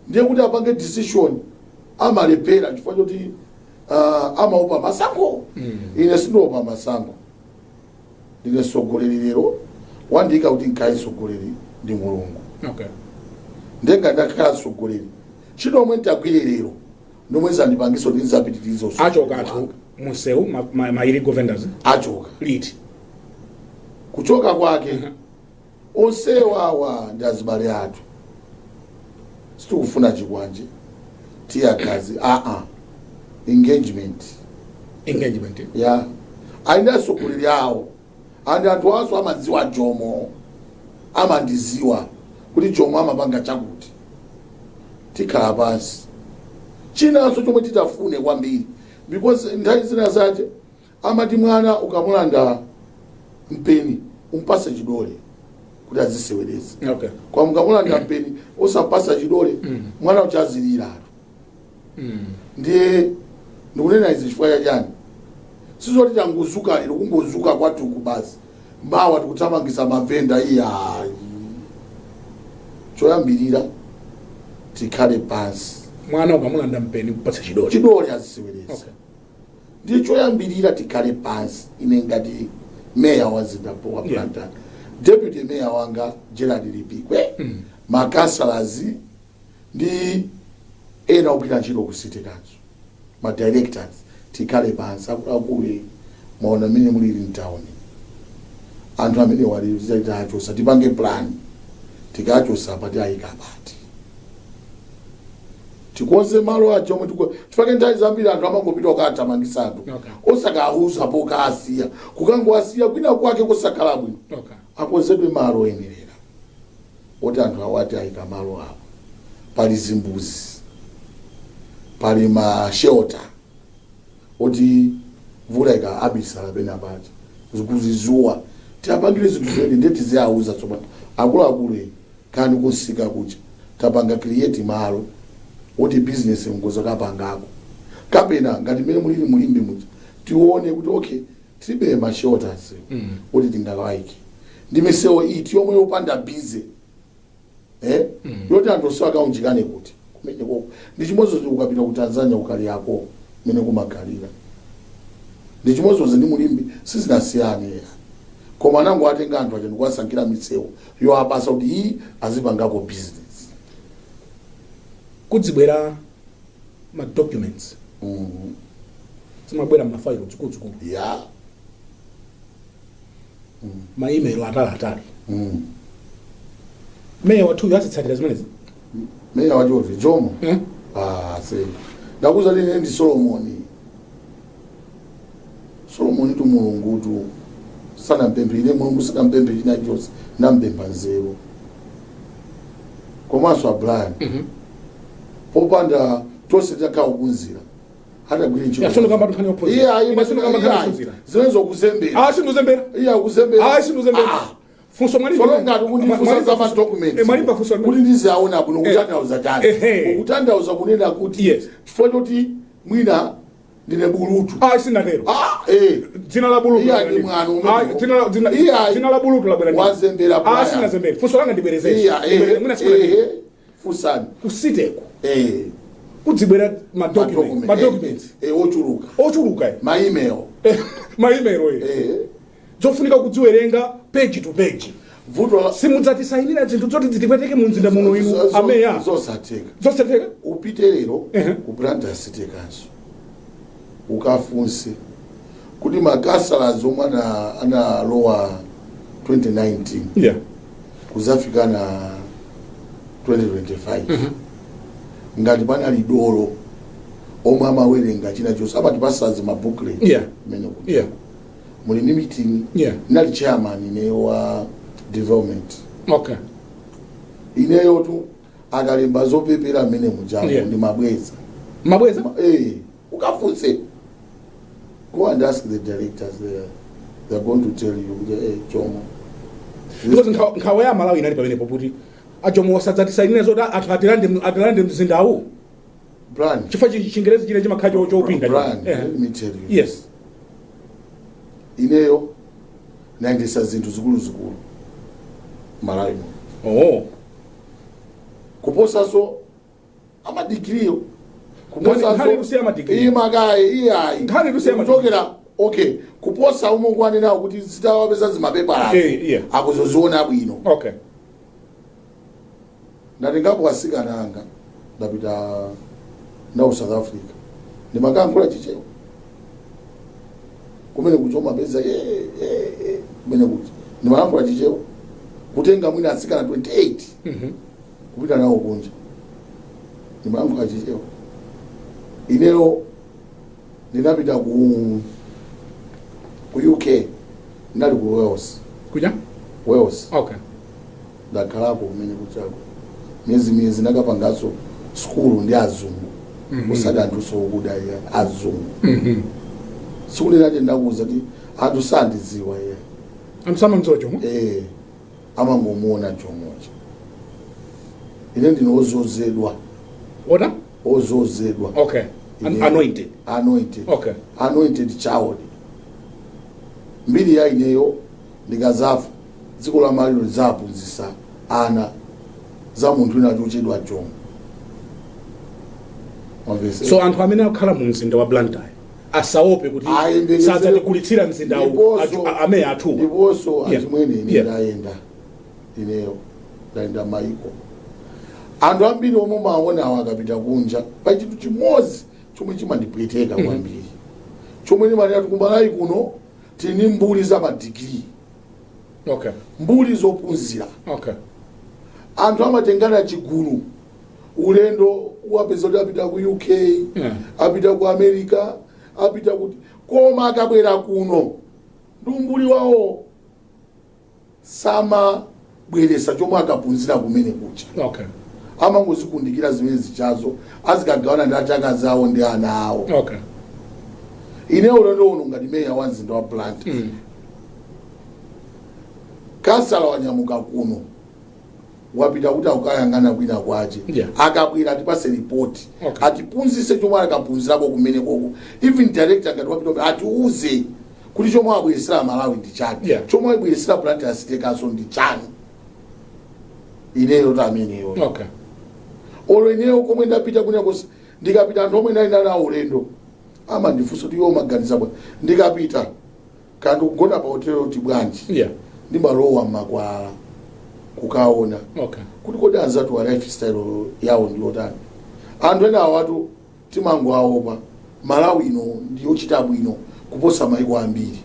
Ndiye kuti apange decision amalephera chifukwa choti amaopa masankho. Ine sindiopa masankho. Ndine mtsogoleri lero, wandiyika kuti nkhale mtsogoleri ndi Mulungu. Ndenga ndakhala mtsogoleri, ntchito yomwe nditagwire lero ndomwe zandipangisa kuti ndizapitiriza utsogoleri Achoka anthu wanga. munsewu, ma illegal vendors? Achoka. Liti? Kuchoka kwake, onsewawa ndi azibale athu. Sitikufuna chikwanje, tiyagazi, aa, engagement. Engagement. Ya, ali ndi atsogoleri awo, andi anthu aso amadziwa Jomo, amandiziwa kuti Jomo amapanga chakuti. Tikhala pansi. Chinanso chomwe titafune kwambiri, because nthawi zina zache amati mwana ukamulanda mpeni umpase chidole kuti azisewereza. Kwa mukamulanda mpeni osampasa chidole, mwana uchaziliratu. Ndiye ndikunena izi chifukwa chachani? Sizoti tangozuka lero, kungozuka kwatuku basi, mawa tikuthamangisa mavenda, iyayi. Choyambirira tikhale pansi. Mwana ukamulanda mpeni kupatsa chidole. Chidole, azisewereza. Ndiye choyambirira tikhale pansi, ine ngati meya wa mzinda wa Blantyre, deputy mayor wanga Gerald Lipikwe, macouncillors ndi ena ogwira ntchito ku city council, ma directors, tikhale pansi. "Akuluakulu, maona mmene mulili mtawuni, anthu amene wali titachosa, tipange plan, tikachosa pati, ayika pati, tikonze malo aja omwe chifukwa nthawi zambiri anthu amangopita kukathamangisa anthu osakauza pokasiya, kukangowasiya kwina kwake kosakhala bwino. Akonzedwe malo oyenerera oti anthu awati ayika malo awo. Pali zimbuzi, pali ma shelter oti mvula ika abisala pena paja zikuzizuwa. Tiapangire zinthu zimene, ndiye tiziyauza tsopano, "Akuluakulu, kani kusika kucha tapanga create malo oti business ngozo kapangako." Kapena ngati mmene mulili mu Limbe muja, tione kuti okay, tilibe ma shelters kuti tingawayike. Ndi misewu iti yomwe yopanda busy, eh? Yoti anthu onse akaunjikane kuti kumeneko. Ndi chimodzimodzi ukapita ku Tanzania, ukaliyako mmene kumakhalira, ndi chimodzimodzi ndi mu Limbe, sizinasiyane ya. Koma nango atenga anthu aja ndikuwasankhira misewu yoapasa kuti iyi azipangako business. Kudzibwera ma documents. Zimabwera m'mafailo zikuluzikulu, ma email ataliatali. Meya wathuyo azitsatira zimenezi? Meya wachoti Jomo? Eh? Ah, se ndakuza ine ndi Solomoni. Solomoni tu, Mulungu tu sanampemphe, ine Mulungu sanampemphe china chonse, nampempha nzeru. Komanso Abraham, popanda tonse titakhala kuphunzira, atagwira ntchito. Ya, sindikamba nkhani yophunzira. Iye ayi. Ine sindikamba nkhani yophunzira. Zimene zokuzembera. Ah, sindikuzembera. Iye akuzembera. Ah, sindikuzembera. Ah. Funso mwalimu. Tsono ngati kundifunsa za ma documents Mwalimba funso kuti ndiziaona bwino, kutanthauza chani? Ehe. Ukutanthauza kunena kuti chifukwa choti mwina ndine bulutu? Ah, sinatero. Ah, eh. Dzina la bulutu Iye labwera ndi ndini. mwano umene. Ah, Iye ayi. dzina la bulutu labwera ndini. Wazembera, Ah, Brian. sinazembera. Funso langa ndibwerezese. Iya, eh. Mwina sikuna. Eh, funsani. Kusiteko kudzibwera ma document, ma documents ochuluka. Ochuluka, eh. Ma email. Ma email, eh. Zofunika kudziwerenga page to page. Vuto la Simudzatisayinira zinthu zoti zitipweteke mu mzinda muno, inu ameya? Zosatheka. Zosatheka. Upite lero ku Blantyre City Council, ukafunse kuti makasala omwe analowa 2019 kuzafika na 2025, ngati panali dolo omwe amawerenga china chonse, amatipasa ma booklet kumene kuti muli ndi meeting. Ndinali chairman ineyo wa development. Ineyo tu akalemba zopepera mmene mujamu, ndimabweza. Mabweza? Eh, ukafunse, go and ask the directors there, they're going to tell you kuti, "Hey, Jomo." Because nkhawa ya Malawi inali pamenepo kuti aJomo wasadzatisayinira zoti anthu atilande mzindawu. Brian. Chifukwa Chingerezi chine chimakhala chopinda. Brian, let me tell you. Ineyo nayendesa zinthu zikuluzikulu Malawi muno kuposaso amadigiriyo. Nkhani tusiya madigiri. Imakayi, iyayi. Nkhani tusiya madigiri. Kuchokera, okay, kuposa umwe kwanenawo kuti zitawapeza zimapepala akuzoziona bwino. Ndatengapo asikana anga, ndapita nawo South Africa, ndimakankhula Chichewa kumene kuti omapeza kumene kuti ndimalankhula Chichewa, kutenga mwina asikana 28 kupita nawo kunja, ndimalankhula Chichewa. Ineyo ndinapita ku UK, ndinali ku Wales. Kuja? Wales. Ndakhalako kumene kuchako miyezi miyezi, ndakapanganso sukulu ndi azungu, usati anthu sokuda iya, azungu. Tsiku linache ndakuwuza kuti anthu sandidziwa iya. Anthu samamdziwa Jomo? Eh, amangomuona Jomocha. Ine ndine ozozedwa. Ota? Ozozedwa. Okay. Anointed. Anointed. Anointed child. Mbiri ya ineyo, ndikazafa, dziko la maliro lidzaphunzitsa ana za munthu wina chochedwa Jomo. Wamvese? So anthu amene akukhala mu mzinda wa Blantyre asaope kuti sadzatikulitsira mzindawu ameya athuwa. Ndiponso achimwene, ine ndayenda, ineyo ndayenda maiko. Anthu ambiri omwe maona awo akapita kunja, pa chinthu chimodzi chomwe chimandipweteka kwambiri, chomwe ndimanena kuti kuMalawi kuno tili ndi mbuli za madigiri, mbuli zophunzira. Anthu amatengana chigulu ulendo, wapeza kuti apita ku UK, apita ku America, apita kuti, koma akabwera kuno ndi umbuli wawo samabweresa chomwe akaphunzira kumene kucha. Amangozikundikira zimene zichazo, azikagawana ndi achaka zawo ndi ana awo. Ine ulendo uno ngati meya wa mzinda wa Blantyre, kansala wanyamuka kuno, wapita kuti akukayang'ana kwina kwache, akabwera atipase ripoti, atiphunzitse chomwe akaphunzirako kumene koko. Even director ngati wapita, atiuze kuti chomwe abweresera Malawi ndi chani, chomwe abweresera Blantyre City Council ndi chani. Ineyo tameneyo. Olo ineyo komwe ndapita kuneko, ndikapita, anthu omwe ndali nawo ulendo amandifunsa kuti, "Iwe umaganiza bwa?" Ndikapita kandi kugona pa hotelo ti bwanji, ndimalowa mmakwalala kukaona kuti kodi anzathu wa lifestyle yawo ndi yotani. Anthu ena awatu timangoaopa. Malawi ino ndiyochita bwino kuposa maiko ambiri.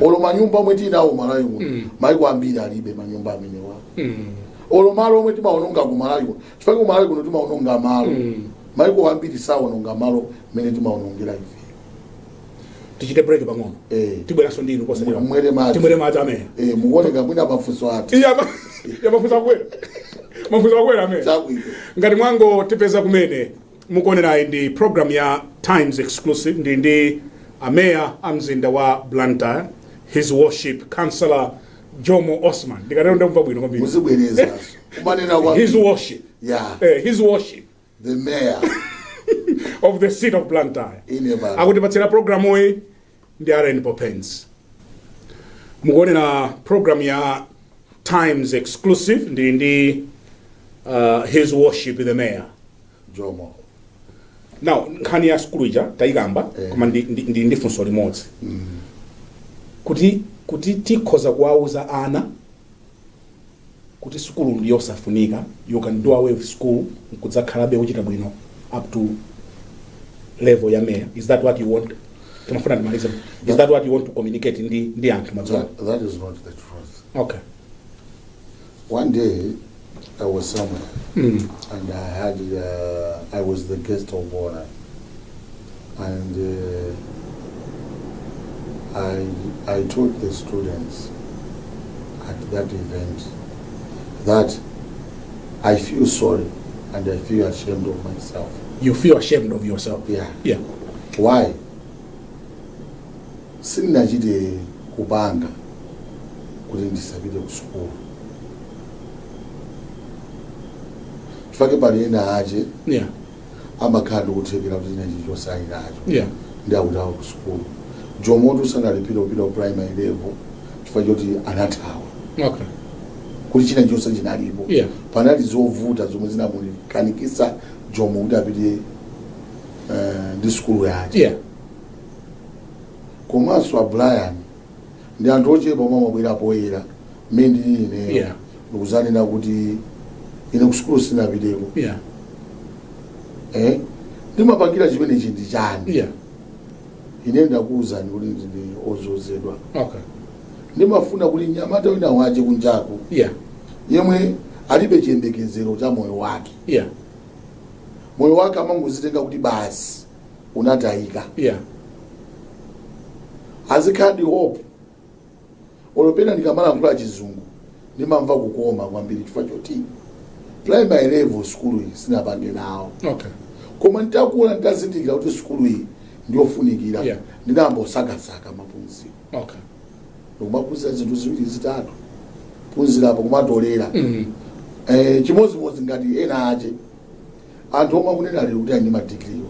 Olo manyumba omwe tinawo Malawi muno, maiko ambiri alibe manyumba amenewa. Olo malo omwe timaononga ku Malawi kuno, chifukwa ku Malawi kuno timaononga malo, maiko ambiri saononga malo mmene timaonongera ife. Tichite break pang'ono. Tibweranso ndinu posachedwa. Mwere madzi. Timwere madzi amene. Mukuoneka mwina mafunso athu. Iya, ya, mafunso akwera, mafunso akwera amene. Chabwino. Ngati mwangotipeza kumene, mukuonerayi ndi program ya Times Exclusive. Ndi ameya a mzinda wa Blantyre, His Worship Councillor Jomo Osman. Ndikatero ndamva bwino kwambiri. Muzibwerezaso kumanena kwa His Worship. His Worship the mayor of the city of Blantyre. Ine baba. Akutipatsira programuyi ndi Aren Popens. Mukuonera program ya Times Exclusive. Ndi His Worship the Mayor Jomo. Now, nkhani ya sukulu ija tayikamba, koma ndi funso limodzi, kuti tikhoza kuwauza ana kuti sukulu ndi yosafunika, you can do away with school nkudzakhalabe kuchita bwino up to level ya mayor? Is that what you want? Timafuna ndimalize. Is that what you want to communicate ndi anthu madzulo? That is not the truth. One day I was somewhere and I was the guest of honor, and I told the students at that event that I feel sorry and I feel ashamed of myself. You feel ashamed of yourself? Yeah. Why? Sindinachite kupanga kuti ndisapite ku sukulu, chifukwa pali ena ache amakhala ndi kuthekera kuti china chilichonse ali nacho, ndi akutawa ku sukulu. Jomotu sanalipire kupita ku primary level chifukwa choti anathawa, kuti china chonse chinalipo. Panali zovuta zomwe zinamukanikisa Jomo kuti apite ndi sukulu yake. Komanso a Brian ndi anthu ochepa omwe amabwera poyera mmene ndili ineyo ndikuzanena kuti ine ku sukulu sinapiteko. Ndimapangira chimenechi ndi chani? Ine ndakuwuzani kuti ndine ozozedwa. Ndimafuna kuti mnyamata wina wache kunjaku yemwe alibe chiyembekezero cha moyo wake, moyo wake amangozitenga kuti basi unatayika, azikhala ndi hope. Olopena ndikamalankhula Chizungu ndimamva kukoma kwambiri chifukwa choti primary level sukulu iyi sinapange nawo, koma nditakula nditazindikira kuti sukulu iyi ndiyofunikira, ndinayamba kusakasaka maphunziro, ndikumaphunzira zinthu ziwiri zitatu, phunzirapo kumatolera. Chimodzimodzi ngati ena ache anthu omwe akunena lero kuti ali ndi madigiriwo,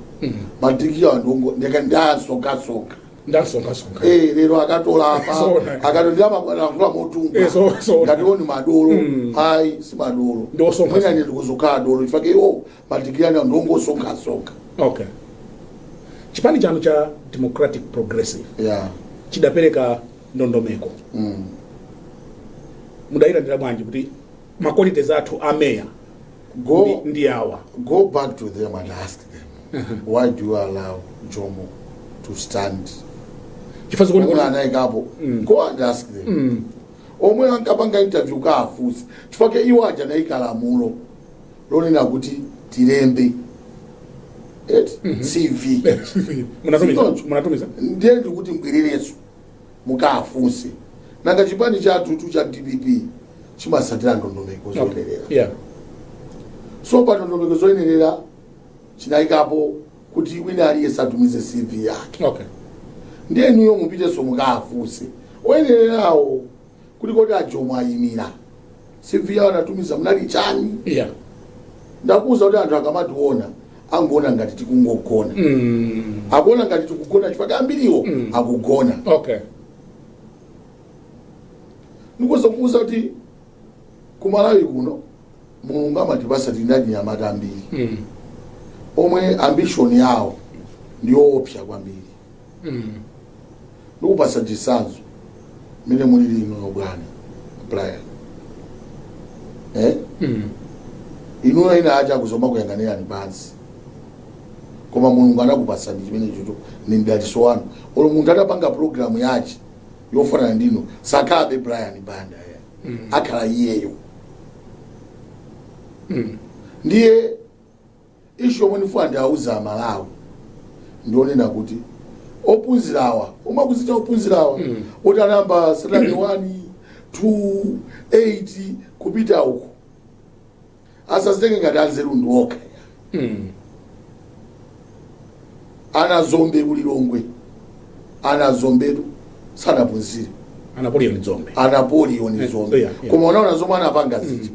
madigiriwo anthu ndasonkasonka. Ndasonkasonka. Lero akatola apa. Zona. Akatola motumba. So, ngati oni madolo. Ayi, si madolo. Ndi osonkha. Mwina ine ndikuzokhala dolo chifukwa iwo madigiri ane ndongosonkasonka. Okay, chipani chanu cha Democratic Progressive chidapereka ndondomeko. Mudayilandira bwanji kuti ma qualities athu a meya Go ndi awa? Go back to them and ask them, why do you allow Jomo to stand? Chifukwa zikuti omwe anayikapo, go and ask them. Omwe ankapanga interview kaafunse, chifukwa iwo aja anayika lamulo lonena kuti tilembe et CV. Munatumiza? Sichoncho. Munatumiza? Ndiye ndikuti mbwererenso mukafunse. Nanga chipani chathu cha DPP chimasatira ndondomeko zoyenerera. So pa ndondomeko zoyenerera chinayikapo kuti wina aliyense atumize CV yake. Ndiye inuyo mupitenso mukafunse oyenererawo kuti kodi aJomo ayimira, CV yawo anatumiza munali chani? Ndakuwuza kuti anthu akamationa angoona ngati tikungogona. Akuona ngati tikugona chifukwa ambiriwo akugona. Ndikuwuza kuwuza kuti kumalawi kuno Mulungu amatipasa, tili ndi anyamata ambiri omwe ambition yawo ndiyoopsa kwambiri. Ndikupasa chitsanzo mmene mulili inuyo, bwana Brian, eh? Inuyo ina acha kuzoma kuyang'anirani pansi, Koma Mulungu anakupasani chimene chocho, ni mdaliso wanu. Olo munthu atapanga programu yachi yofanana ndinu, sakhalabe Brian Banda ya, akhala iyeyo. Ndiye issue yomwe ndifuna ndiauza Amalawi, ndionena kuti ophunzirawa, omwe akuzita ophunzirawa, oti anayamba standard 1, 2, 8 kupita uku, asazitenge ngati anzeru ndi okha. Ana Zombe kulilongwe, ana Zombetu sanaphunzire. Anapolion Dzombe. Anapolion Zombe. Koma unaona zomwe anapanga zija,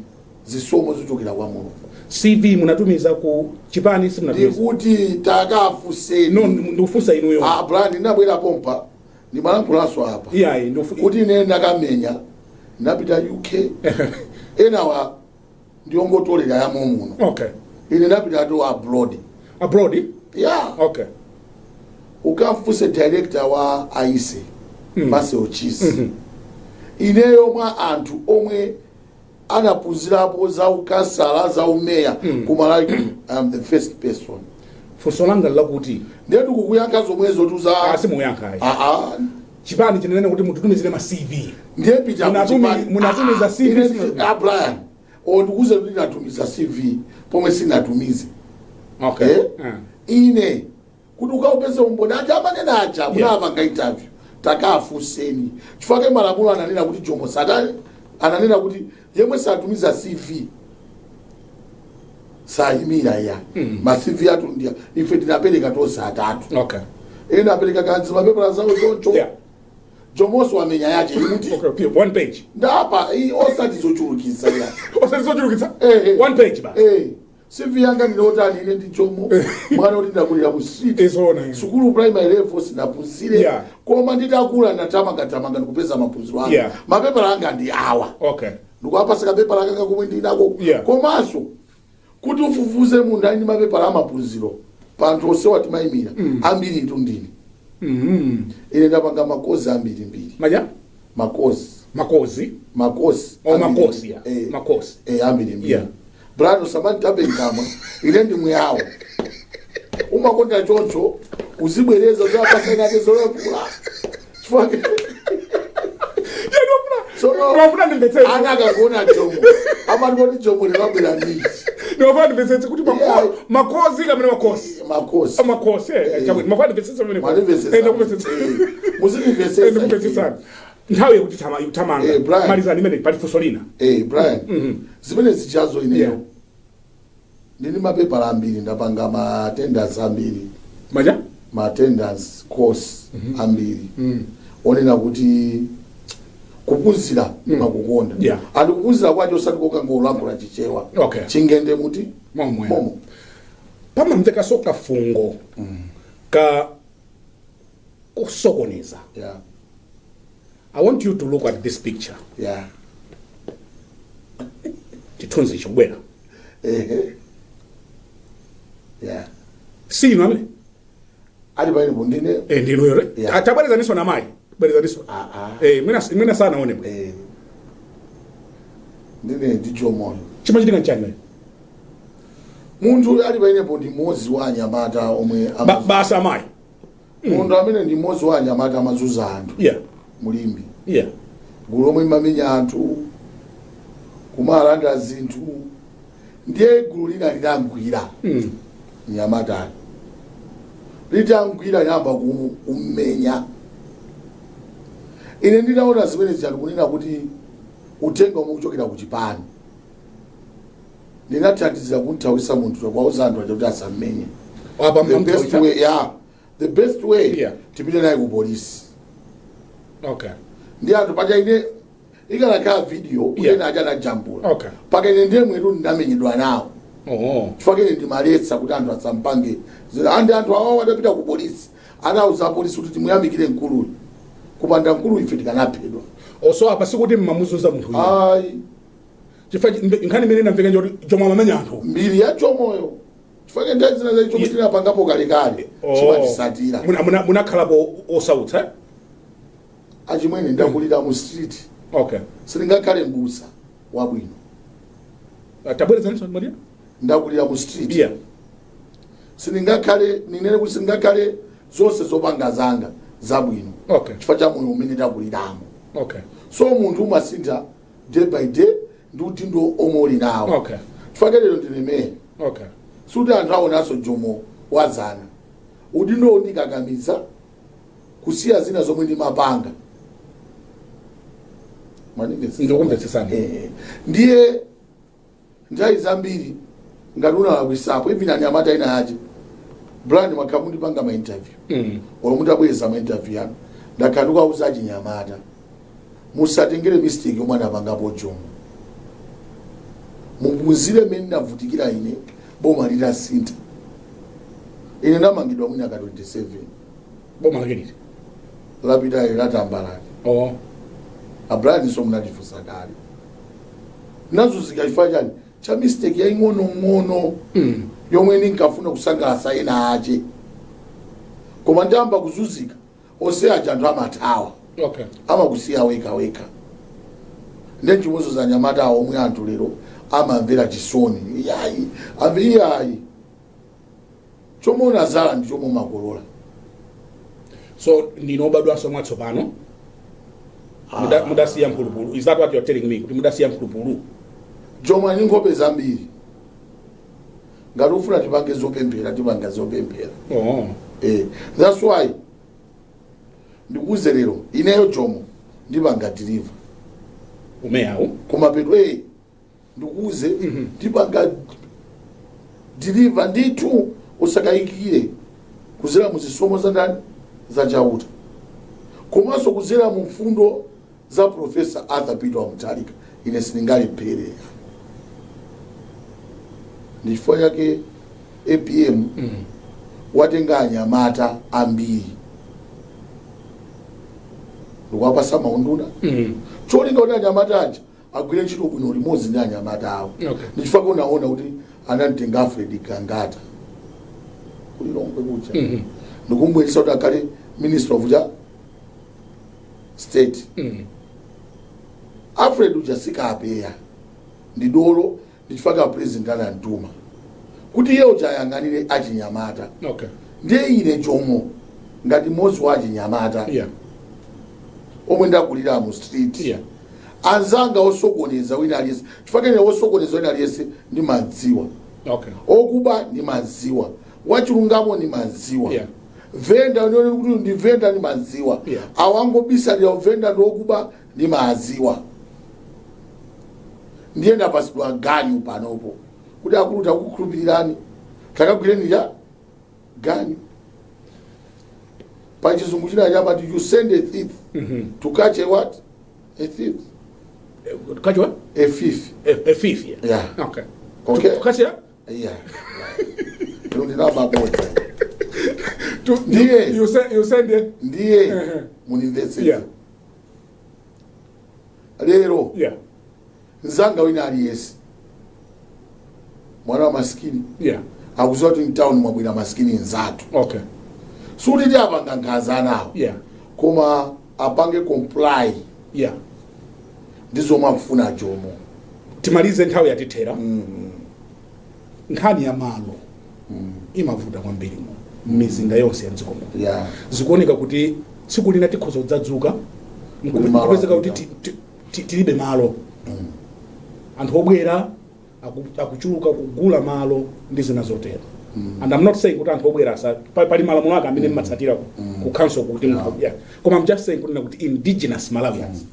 zisomo zochokera kwa Mulungu. CV munatumiza ku chipani, simunatumiza? Ndikuti takafunseni. No, ndikufunsa inuyo. Ah, Brian, ndinabwera pompa, ndimalankhulanso apa Iyayi, kuti ine ndakamenya, ndapita UK, enawa ndiyongotolera yamo muno. Ine ndapita to abroad. Abroad? Yeah. Ukamfunse director wa aise Marcel Chisi. Ineyo mwa anthu omwe anaphunzirapo za ukansala, za umeya ku Malawi, I am the first person. Funso langa lakuti Ndiye ndikukuyankha zomwezo tuza. Asimuyankha ayi. Aa. Chipani chinanena kuti mutitumizire ma CV. Ndiye pita kuchipani. Munatumiza Ah, CV? ine ah, Brian, o ndikuze kuti ndinatumiza CV pomwe sinatumize. Eh? Ine kuti ukaupeze umboni, aja amanena aja munapanga interview, takafunseni, chifukwa malamulo ananena kuti Jomo satani ananena kuti yemwe satumiza CV sayimira ya. Ma CV athu ndiya ife tinapereka tonse atatu. Ena apereka kanzi mapepala zawo choncho. Jomoso wamenya yache imuti. Okay, one page. Ndapa osati zochulukitsa ya. Osati zochulukitsa? Eh, eh. One page ba. Eh, CV yanga ndinotani? Ine ndi Jomo, mwana kuti ndakulira mu street. Izona, yeah. Sukulu primary level sinaphunzire. Koma nditakula ndatamangatamanga ndikupeza maphunziro anga. Mapepala anga ndi awa. Ndikuwapasa kapepala kanga komwe ndinako. Komanso kuti ufufuze munthu ali ndi mapepala amaphunziro pa anthu onsewa timayimira, ambiri itu ndine. Ine ndapanga makozi ambirimbiri. Maja? Makozi. Makozi. Makozi. Oh, Ambiri. makozi, yeah. Eh. Makozi. Eh, ambirimbiri. Brano, samanditape nkamwa, ine ndi mwawo umakonda choncho, uzibwereza zapasangate zolankhula chifukwa tsono Ndimafuna ndimvetsetse. Ana akakuona Jomo amati, "Kodi Jomo limabwera nditi?" Ndimafuna ndimvetsetse kuti Yeah. makozi kamene makosi. Makosi. Ah, makosi, eh. Chabwino, ndimafuna ndimvetsetse pamene. Mwandimvetsetsa. Eh, ndakumvetsetsa. Eh, muzindimvetsetsa. Eh, ndikumvetsetsani. Nthawi yakuti thamanga. Eh, Brian. Malizani imene, pali funso lina. Eh, Brian, zimene zichazo ineyo ndini mapepala ambiri, ndapanga ma attendance ambiri. Maja? Ma attendance course ambiri, onena kuti kuphunzira ndimakukonda. And kuphunzira kwacho osati kokangolankhula Chichewa. Chingende muti Momwe. Momo. Pamamvekanso kafungo ka kusokoneza. I want you to look at this picture. Chithunzi chikubwera. Ehe, yeah. Si inu amene? Ali pamenepo ndine. Eh, ndinuyo re. Yeah. Tabwerezaniso na mayi, bwerezaniso. Ah, ah. Eh, mwina mwina sanaone bwe. Eh, ndine, ndi Jomoyo. Chimachitika nchani wewe? Munthu ali pamenepo ndi mmodzi wa anyamata omwe Basa amayi. Munthu amene ndi mmodzi wa anyamata amazunza anthu mulimbi, gulu lomwe limamenya anthu, kumalanda zinthu. Ndiye gulu lina linagwira mnyamatayo, litangwira linayamba kummenya. Ine ndinaona zimene zija, ndikunena kuti uthenga omwe kuchokera ku chipani, ndinathandizira kunthawisa munthu, kwauza anthu aja kuti asammenye. Apa The best way, yeah, the best way, tipite naye ku polisi. Ndi anthu paja ine ikanakhala video kuti ena aja anajambula. Paka ine ndiye mwetu ndinamenyedwa nawo. Chifukwa ine ndimaletsa kuti anthu asampange andi anthu awawo adapita ku polisi, anauza apolisi kuti timuyamikire mkuluyu, kupanda mkuluyu ife tikanaphedwa. Oso apa sikuti mmamuzunza munthu uyu? Ayi. Chifukwa nkhani imene inamveka njoti Jomo amamenya anthu. Mbiri ya Jomoyo, chifukwa nthawi zina zachi chomwe tinapangapo kalekale chimatisatira. Munakhalapo osautsa, eh? Achimwene, ndakulira mu street. Sindingakhale mbusa wabwino. Tabwerezaniso, Maria. Ndakulira mu street. Sindingakhale, ninene kuti sindingakhale zonse zopanga zanga zabwino chifukwa cha moyo umene takuliramo. So munthu umasintha day by day ndi udindo omwe uli nawo. Chifukwa lero ndine meya, suti anthu aonanso Jomo wazana. Udindo undikakamiza kusiya zina zomwe ndimapanga. Mwandimvetsetsa? Ndikumvetsetsani. Ndiye nthawi zambiri ngati unalakwisapo, even anyamata ina yache, Brian, mwakhala mundipanga ma interview olo mutabweza ma interview yanu, ndakhala ndikuwauza achinyamata, musatengere mistake yomwe anapangapo Jomo, muphunzire mmene ndavutikira ine boma litasintha. Ine ndamangidwa mwina ka 27. Boma lake liti? Lapitayo, latambalani. Oh. A Brian, so munatifunsa kale, nazunzika chifukwa chani? Cha mistake yaing'onong'ono yomwe ndinkafuna kusangalatsa ena ache, koma ndiyamba kuzunzika, onse aja anthu amathawa, amakusiya weka weka. Ndiye chimozo za anyamata awo omwe anthu lero amamvera chisoni, iyayi, amve iyayi, chomwe unazala ndi chomwe umakolola. So ndinu obadwanso mwatsopano? Mudasiya mphulupulu? Is that what you're telling me, kuti mudasiya mphulupulu? Jomo ani nkhope zambiri. Ngati ufuna tipange zopemphera, tipanga zopemphera. Oh. That's why ndikuuze lero, ineyo Jomo ndipanga deliver umeyawu. Kumapeto, ndikuuze, ndipanga deliver ndithu, usakayikire, kuzera mu zisomo za ndani? Za Chauta, komanso kuzera mu mfundo za Professor Arthur Peter Mutharika. Ine sindingalephere. Ndi chifukwa chake APM watenga anyamata ambiri ndikuwapasa maunduna, cholinga kuti anyamata aja agwire ntchito bwino limodzi ndi anyamata awo. Ndi chifukwa unaona kuti anamtenga Alfred Gangata kuLilongwe kuja, ndikumbweresa kuti akhale Minister of ja State. Alfred uja sikapeya, ndi dolo. Ndi chifukwa President anamtuma kuti iye uja ayang'anire achinyamata. Ndiye ine Jomo ngati mmodzi wa achinyamata omwe ndakulira mu street, anzanga osokoneza wina aliyense, chifukwa ine osokoneza wina aliyense ndimadziwa, okuba ndimadziwa, wachilungamo ndimadziwa, venda ndione kuti ndi venda ndimadziwa, awangobisalira venda ndi okuba ndimadziwa. Ndiye ndapasidwa ganyu panopo kuti akulu takukhulupirirani, takagwireni cha ganyu. Pa Chizungu china chamati, you send a thief to catch a what? A thief. Catch what? A thief. A thief, yeah. Yeah. Okay. Okay. To catch it? Yeah, ndinamakodza. To, you send it. Ndiye munimvetsetse. Lero mzanga wina aliyense, mwana wa masikini, akuziwa kuti mtown mwabwera masikini nzathu. Suti ti apanga nkhanza nawo, koma apange comply ndi zomwe akufuna Jomo. Timalize, nthawi yatithera. Nkhani ya malo imavuta kwambiri mu mizinda yonse ya mdziko muno. Zikuoneka kuti tsiku lina tikhoza kudzadzuka Kuti malo kupezeka kuti apita. tilibe malo. Anthu obwera akuchuluka kugula malo ndi zina zotero. And I'm not saying kuti anthu obwera asa pali malamulo ake amene mmatsatira ku council kuti munthu, yeah. Koma I'm just saying kunena kuti indigenous Malawians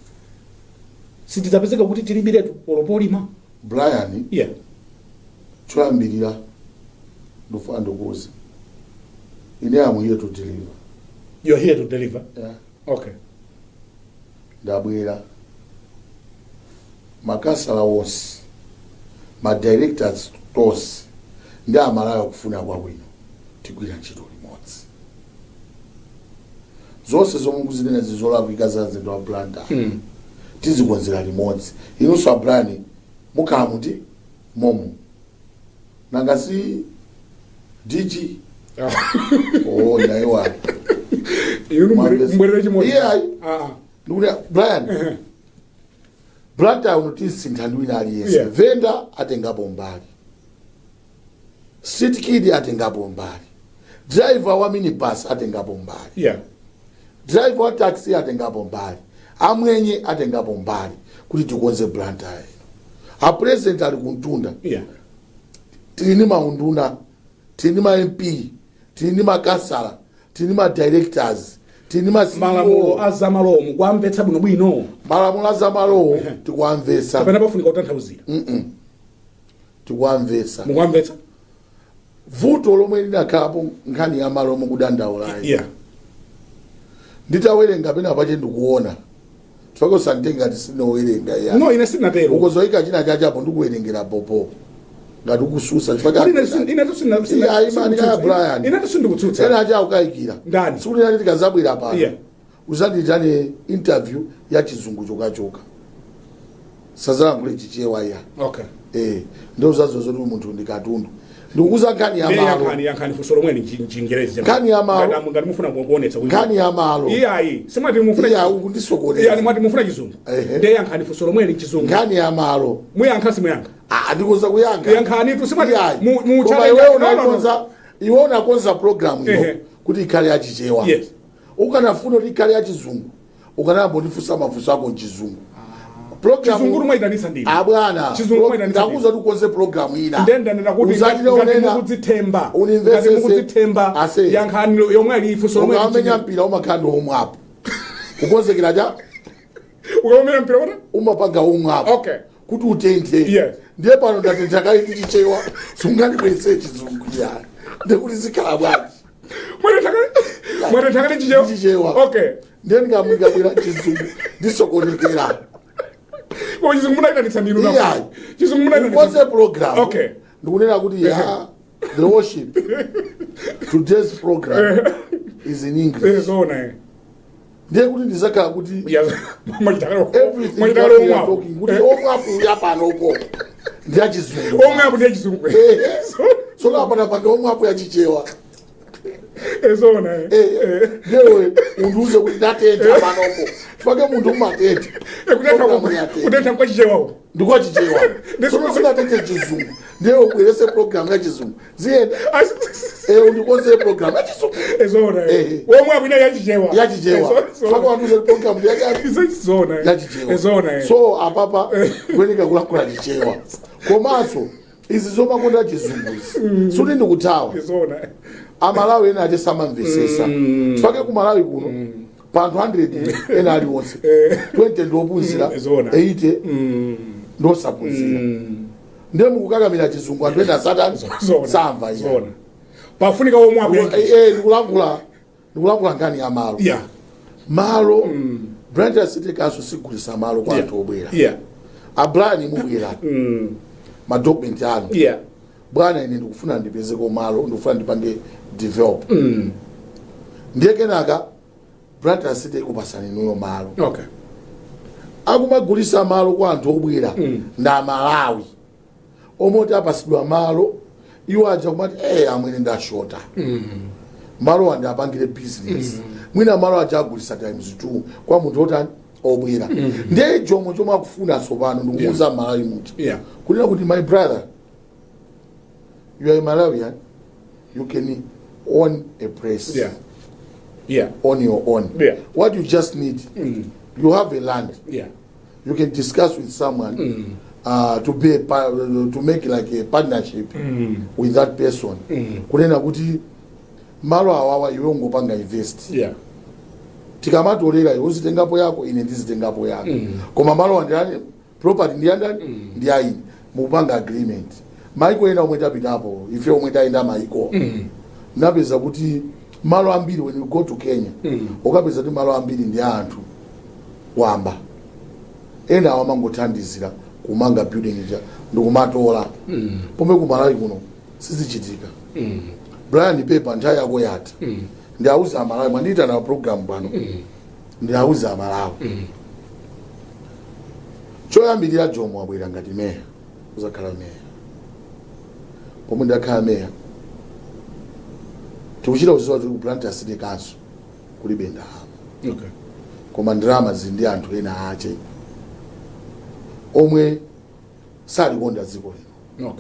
sitidzapezeka kuti tilibiretu olo polima. Brian, choyambirira ndifuna ndikuuze, ine am here to deliver. You're here to deliver? Yeah. Okay. Ndabwera, makansala onse, ma directors tonse ndi Amalawi akufuna kwabwino, tigwira ntchito limodzi. Zonse zomwe mukuzinena zizolakwika za mzinda wa Blantyre, tizikonzera limodzi. Inunso a Brian mukhala muti momo, nanga si DG? Oh, ndayiwala. Inu mbwerere chimodzi. Yeah. Ah, ah. Ndikuti Brian, Blantyre uno tisintha ndi wina aliyense. Venda atengapo mbali. Street kid atengapo mbali, driver wa minibus atengapo mbali, driver wa taxi atengapo mbali, amwenye atengapo mbali kuti tikonze Blantyre. A president ali kuntunda. Tili ni maunduna, tili ni ma MP, tili ni makansala, tili ni ma directors, tili ni ma CEO. Malamulo azamalowo mukuamvetsa bwinobwino? Malamulo azamalowo tikuamvetsa. Kapena pafunika kutanthauzira? Tikuamvetsa. Mukuamvetsa? Vuto lomwe linakhalapo, nkhani ya malo omwe kudandaulayi, nditawerenga pena pache ndikuona chifukwa usanditenga ngati sinowerenga ya. No, ine sindinatero. Ukozoyika china chachapo ndikuwerengera popo ngati ukususa chifukwa. Kodi ine Iya, imani kaya Brian. Ine sindikutsutsa. Ena acha akukayikira. Ndani? Sikuti nati tikazabwera pano uzanditane interview ya Chizungu chokachoka, sazalankhule Chichewa ya. Ndo uzazo zoti munthu ndi katundu. Ndikukuza nkhani ya Ndiye malo. Yankhani, yankhani funso lomwe ni Chingerezi. Nkhani ya malo. Ngati mufuna kuonetsa kuti Nkhani ya malo. Iyayi, simwati mufuna Iya, Iya, ukundisokoneza. mwati mufuna Chizungu. Ehe. Ndiye yankhani funso lomwe ni Chizungu. Nkhani ya malo. Muyankha, simuyankha? Ah, ndikuza kuyankha. Yankhani tu, simwati Iyayi. mu Koma challenge. iwe No, no, no. unakonza, iwe unakonza program iyo kuti ikhale yachichewa. Ukanafuna kuti ikhale yachizungu, ukanayamba kundifunsa mafunso ako mchizungu. Program Chizungu mwayitanitsa ndinu. Abwana. Chizungu mwayitanitsa. Ndakuza kuti ukonze program ina. Ndendanena kuti Uzachite ngati unena mukudzithemba, Unimvesese. ngati mukudzithemba, Ase. yankhani yomwe ali funso lomwe. Ukamamenya mpira umakhala ndi omwe apo kukonzekera cha. Ukamamenya mpira kuti Umapanga omwe apo kuti utenthe. Ndiye pano ndatentha kale ndi Chichewa, sungandibweretse Chizungu ya, ndekuti zikhala bwanji? Mwatentha kale Chichewa. Chichewa. Okay. Ndiye ndikabwera Chizungu ndisokonekera. Koma Chizungu munayitanitsa ndinu. Iyayi. Chizungu munayitanitsa. Ukonze program. Ndikunena kuti ya, the worship, today's program is in English. Zoona, eh. Ndiye kuti ndizakhala kuti everything Mwachita that we are omwe talking, kuti omwe apo yapanopo ndi yachizungu. Omwe apo ndiye Chizungu. Tsono apana pake omwe apo yachichewa. Zoona, eh. Ndiyewe undiuze kuti ndatentha panopo chifukwa munthu umatentha. Program yatentha. Kutentha kwa Chichewawo. Ndikwachichewa. Tsono singatenthe Chizungu, ndiye ubwerese program ya Chizungu, ziyenda? Undikonzere program ya Chizungu. Zoona, eh. Omwe apo ina yachichewa. Yachichewa, chifukwa wandiuze kuti program ndi yacha Zoona, eh. Yachichewa. Zoona, eh. So apapa kuyeneka kulankhula Chichewa, komanso izi zomakonda Chizungu izi suti ndikuthawa. Zoona. Amalawi ena ati samamvesesa chifukwa ku Malawi kuno pa anthu 100 ena aliwonse, 20 ndiophunzira, Zoona. 80 ndiosaphunzira. Ndiye mukukakamira Chizungu, anthu ena satani Zoona. samva iya. Zoona, pafunika omwe apo. Ndikulankhula nkhani ya malo. Malo, Blantyre City Council sigulisa malo kwa anthu obwera. A Brian mubwera, ma document anu, "Bwana, ine ndikufuna ndipezeko malo, ndikufuna ndipange develop." Ndiye kenaka Blantyre City ikupasani inuyo malo. Akumagulisa malo kwa anthu obwera nda Malawi omwe oti apasidwa malo, iwo aja kumati, "Amwene, ndashota malo andi apangire business." Mwina malo aja agulisa times two kwa munthu otani, obwera. Ndiye chomwe chomwe akufuna tsopano ndikumuuza Malawi muja kunena kuti, "My brother, you are a Malawian, you can own a place on your own. What you just need, you have a land, you can discuss with someone to make like a partnership with that person, kunena kuti malo awawa iwe ungopanga invest. Tikamatolera iwe uzitengapo yako, ine ndizitengapo yako, koma malo andani, property ndi yandani? Ndi aine." Mukupanga agreement. Maiko ena omwe tapitapo ife, omwe tayenda maiko, napeza kuti malo ambiri, when you go to Kenya, ukapeza kuti malo ambiri ndi a anthu wamba. Ena awo amangothandizira kumanga building ija ndikumatola, pomwe ku Malawi kuno sizichitika. Brian, pepa, nthawi yako yatha. Ndiauza Amalawi, mwandiyitana program pano, ndiauza Amalawi. Choyambirira, Jomo wabwera ngati meya, uzakhala meya. Pomwe ndakhala meya, tikuchita kuziwa kuti ku Blantyre City Council kulibe ndalama, koma ndalama zili ndi anthu ena ache omwe salikonda dziko lino.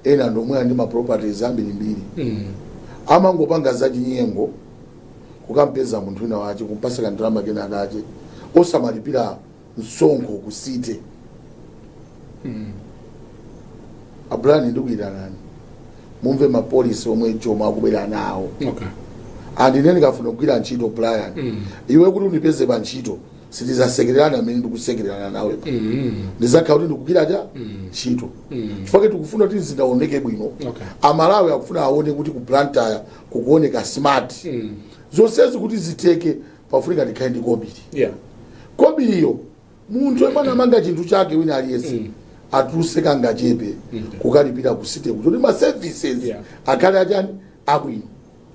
Ena ndomwe ali ndi ma properties ambirimbiri, amangopanga zachinyengo, kukampeza munthu wina wache, kumpasa kandalama kena kache, osamalipira msonkho ku city. A Brian, ndikuyitanani mumve ma policy omwe Jomo akubwera nawo. And ine ndikafuna kugwira ntchito, Brian, iwe kuti undipeze pa ntchito, sitizasekererana amene ndikusekererana nawe pa. Ndizakhala kuti ndikugwira cha ntchito, chifukwa tikufuna kuti mzinda uoneke bwino. Amalawi akufuna aone kuti ku Blantyre kukuoneka smart. Zonsezi kuti ziteke, pafunika tikhale ndi kobiri. Kobiriyo, munthu yemwe anamanga chinthu chake, wina aliyense atuluse kangachepe kukalipira ku city, kuti ma services akhale achani, abwino,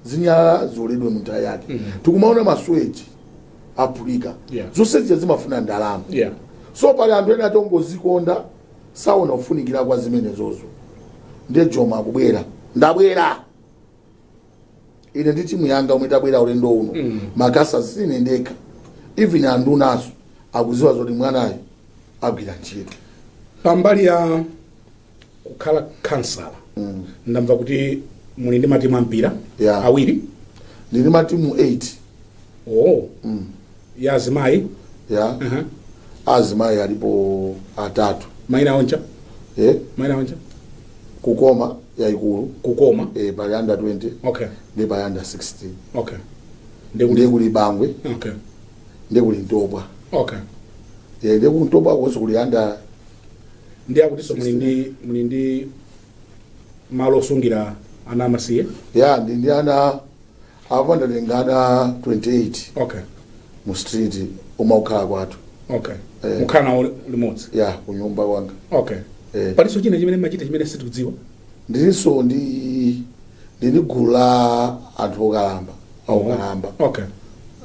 zinyalala zioledwe mu nthawi yake. Tikumaona ma sewage aphulika. Zonse zija zimafuna ndalama. So pali anthu ena atongozikonda, saona kufunikira kwa zimenezozo. Ndiye Jomo akubwera, ndabwera ine ndi timu yanga omwe tabwera ulendo uno. Makasa sine ndekha, even andunaso akuziwa zoti mwanayo agwira ntchito. Pambali ya kukhala kansala, ndamva kuti muli ndi matimu ampira awiri. Ndili matimu 8. Oh, ya azimayi? Ya. Azimayi alipo atatu. Maina oncha? Eh? Maina oncha? Kukoma yayikulu. Kukoma. Eh, pali under 20 ndi pali under 16. Ndikuti Ndiye kuli Bangwe. Ndiye kuli Ntopwa. Eh, ndiye ku Ntopwa konso kuli under. Ndi akutinso muli ndi malo osungira ana amasiye? Ya, ndi ana apo, ndatenga ana 28 mu street omwe akukhala kwathu. Eh. Mukhala nawo limodzi? Ya, kunyumba kwanga. Eh. Palinso china chimene machita chimene sitikudziwa? Ndilinso ndi gulu la anthu okalamba, okalamba.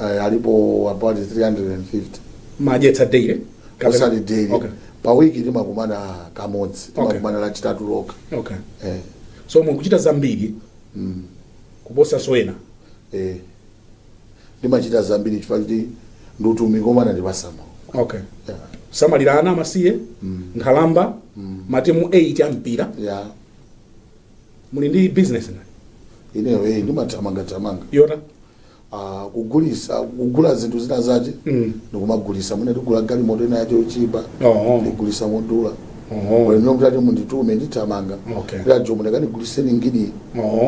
Eh, alipo about 350. Madyetsa daily? Osati daily. Pa wiki timakumana kamodzi. Timakumana Lachitatu lokha. Eh. So mukuchita zambiri kuposa soena. Eh, ndimachita zambiri chifukwa kuti ndi utumiki omwe anandipasamo. Yeah. Samalira ana amasiye, nkhalamba, matimu 8 a mpira. Muli ndi business ngati? Ineyo, eh, ndimathamanga thamanga. Yota? Ah, kugulisa, kugula zinthu zina zache ndikumagulisa. Mwina ndigula galimoto ina yache yochipa, ndigulisa modula. Ino mutati munditume, ndithamanga. Kuti ajomo, ndakaniguliseni ngidi,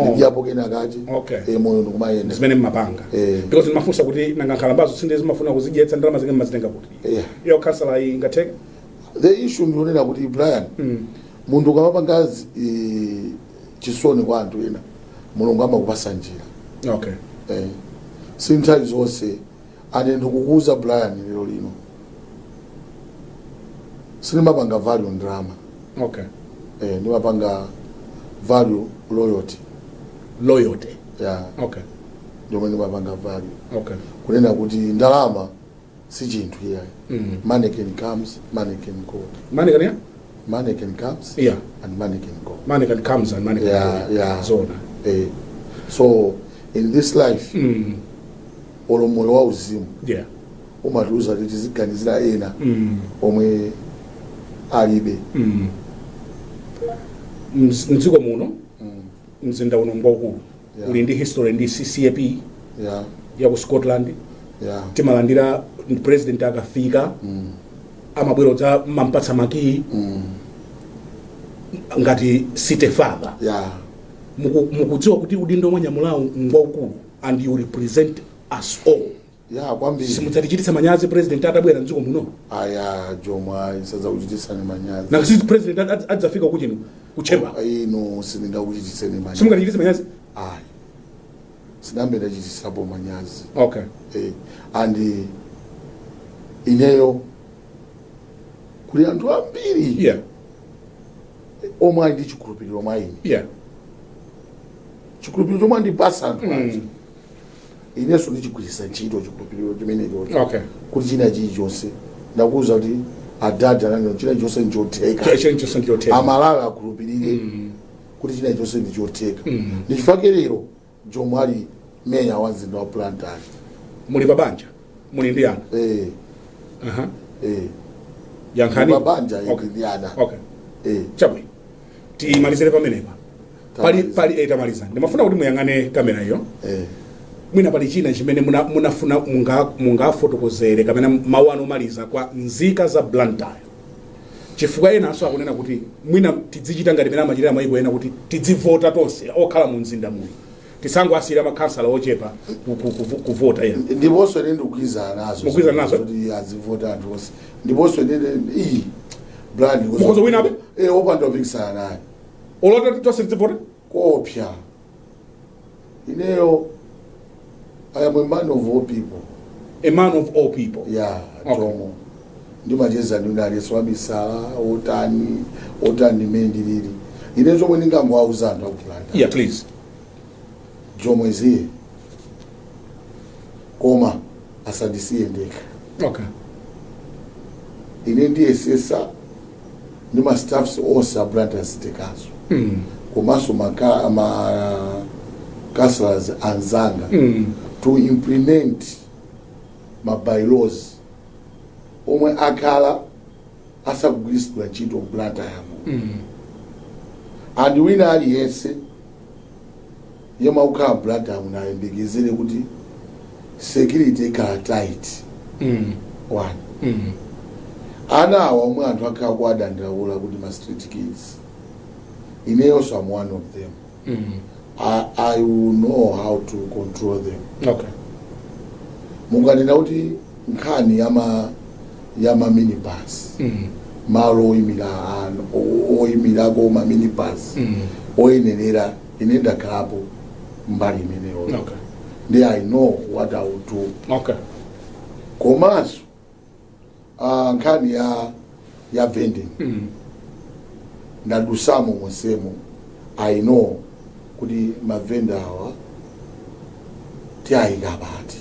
ndidyapo kena kache. Eh, moyo ndikumayenda. Zimene mmapanga? Eh. Because ndimafunsa kuti nanga nkhalambazo sinde zimafuna kuzidyetsa, ndalama zimene mmazitenga kuti? Iyo kansala ingatheke? The issue ndionena kuti, Brian, munthu ukamapanga chisoni kwa anthu ena, Mulungu amakupasa njira. Eh. Si nthawi zonse. Ane ndikukuuza, Brian, lero lino sindimapanga value ndalama. Eh, ndimapanga value loyalty. Loyalty. Yeah. Ndiomwe ndimapanga value. Kunena kuti ndalama si chinthu iyayi. Money can comes, money can go. Money can, yeah? Money can comes and money can go. Money can comes and money can go. Zona. Eh, so in this life, olo moyo wa uzimu umatiuza kuti tiziganizira ena omwe alibe. Mdziko muno, mzinda uno ngwaukulu, uli ndi history ndi CCAP ya ku Scotland. Timalandira president akafika, amabwera udza mampatsa makiyi ngati city father. Mukudziwa kuti udindo mwanyamulawo ngwaukulu and you represent us all? Ya, kwambiri. Simudzatichititsa manyazi president atabwera mdziko muno? Aya, Jomo, ayi, sadzakuchititsani manyazi. Nanga si president adzafika kuchino kuchemba? Ino sindingakuchititseni manyazi. Simungatichititse manyazi? Ayi, sinambe ndachitisapo manyazi. Eh, and ineyo kuli anthu ambiri omwe ali ndi chikhulupiriro mwa ine. Chikhulupiriro chomwe andipasa anthu aja, inenso ndichigwiritsa ntchito chikhulupiriro chimenechocho kuti china chilichonse, ndakuwuza kuti adadi ananena china chilichonse nchotheka. Chilichonse ndichotheka. Amalawi akhulupirire kuti china chilichonse ndichotheka. Ndichifukwa lero Jomo ali meya wa mzinda wa Blantyre. Muli pa banja? Muli ndi ana? Eh. Eh. Yankhani. Pa banja. Ndi ana. Eh. Chabwino. Timalizire pamenepa. Pali Tamaliza. pali tamaliza. Ndimafuna kuti muyang'ane kamera iyo. Mwina pali china chimene munafuna mungafotokozere kapena mawu anu omaliza kwa nzika za Blantyre, chifukwa enanso akunena kuti mwina tidzichita ngati mene amachitira mayiko ena, kuti tidzivota tonse okhala mu mzinda muno, tisangoasiyira makhansala ochepa kuvota ya. Ndiponso ine ndikugwirizana nazo. Mukugwirizana nazo? Kuti azivota anthu onse. Ndiponso ine iyi brand Mukhoza winabe? Eh, opanda kupikisana naye. Olota tonse tidzivota? Kopya ineyo, I am a man of all people. A man of all people. Yeah. Okay. Jomo, ndimacheza ndi aliyense, wamisala, otani otani, imene ndilili ine. Zomwe ndingangowauza anthu aku Blantyre, Yeah, please. Jomo is here, koma asandisiye ndekha. Ine ndiyesesa ndi ma staffs onse a Blantyre City Council, komanso ma councillors anzanga, to implement ma bylaws omwe akhala asakugwiritsidwa ntchito Blantyre. And wina aliyense yemwe akukhala Blantyre munayembekezere kuti security ikhala tight. One, ana awa omwe anthu akhala kuwadandaula kuti ma street kids, ineyonso am one of them. I will know how to control them. Mukanena kuti nkhani yama minibus, malo oyimira oyimirako ma minibus oyenerera, ine ndakhalapo mbali imeneyo. Ndi I know what I will do. Komanso nkhani ya vending, ndadusamo monsemo. I know kuti mavenda awa tiyayika pati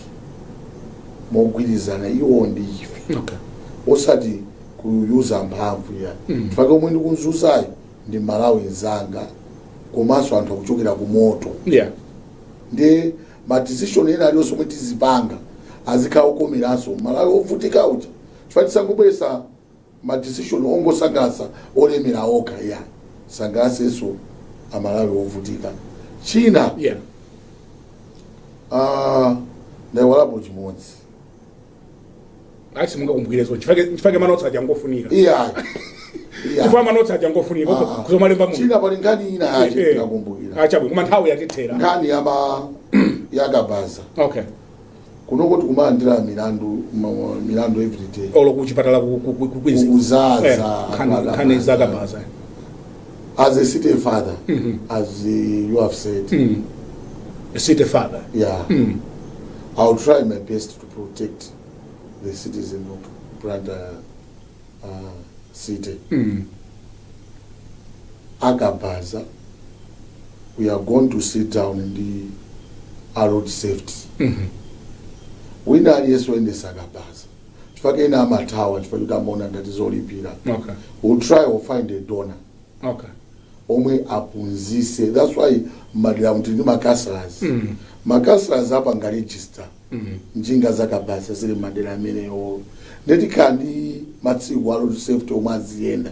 mogwirizana iwo ndi ife, osati kuyuza mphamvu ya chifukwa omwe ndikunzuzayo ndi Malawi nzanga, komanso anthu akuchokera ku moto. Ndi ma decision ena aliyonse omwe tizipanga azikhala okomeranso Malawi ovutika uja, chifukwa tisangobweresa ma decision ongosangalatsa olemera okha ya, sangalasenso Amalawi ovutika. China, ndayiwalapo chimodzi. Ayi, simungakumbukire chifukwa ma notes aja ngofunika. Iya. Chifukwa ma notes aja ngofunika kuzomalemba munthu. China, pali nkhani ina yache ndakumbukira. Achabwe, koma nthawi yatithera. Nkhani yakabaza. Kunoko tikumalandira milandu, milandu every day. Olo kuchipatala ku Queens. Kuzaza. Nkhani zakabaza. As a city father, as you have said, A city father. Yeah, I'll try my best to protect the citizen of Blantyre City. Akabaza, we are going to sit down in the road safety. Wina aliyense oyendesa akabaza, chifukwa ena amathawa chifukwa choti amaona ngati zolipira, we'll try or find a donor omwe aphunzise. That's why madera muti ndi ma councillors, ma councillors apanga register njinga zakabaza zili madera amenewo, nditikhala ndi matsiku a road safety omwe aziyenda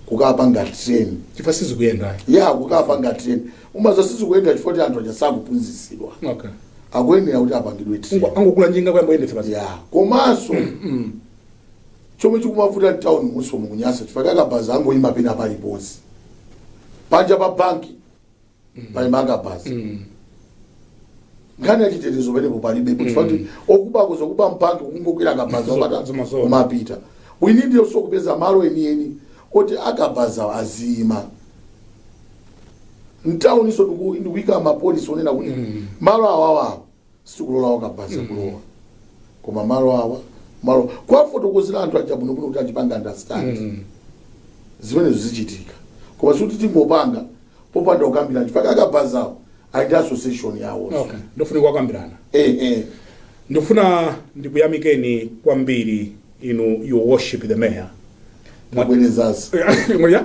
kukapanga train. Chifukwa sizikuyenda. Ya, kukapanga train. Umaza sizikuyenda chifukwa kuti anthu aja sakuphunzisidwa. Akuyenera kuti apangidwe train. Angokula njinga kuyamba kuyendetsa basi. Ya, komanso chomwe chikumavuta mtown muso mukunyasa, chifukwa akabaza angoyima pena paliponse, panja pa banki pali makabaza. Nkhani yachitetezo penepo palibepo, chifukwa kuti okubako zokuba mbanki kungokwira akabaza opata Zimazola. kumapita. We need also kupeza malo enieni oti akabaza aziyima mtawuniso, ndikuyika mapolisi onena kuti malo awawa sikulola akabaza kulowa, koma malo awa, malo kwafotokozera anthu aja bwinobwino kuti achipanga understand. Zimenezo zichitika, koma sikuti tingopanga popanda kukambirana, chifukwa akabazawo ali ndi association yawo. Okay, ndofuna kukambirana. Eh. Ndikufuna ndikuyamikeni kwambiri inu, Your Worship the Mayor. Mubwerezasi. Mwa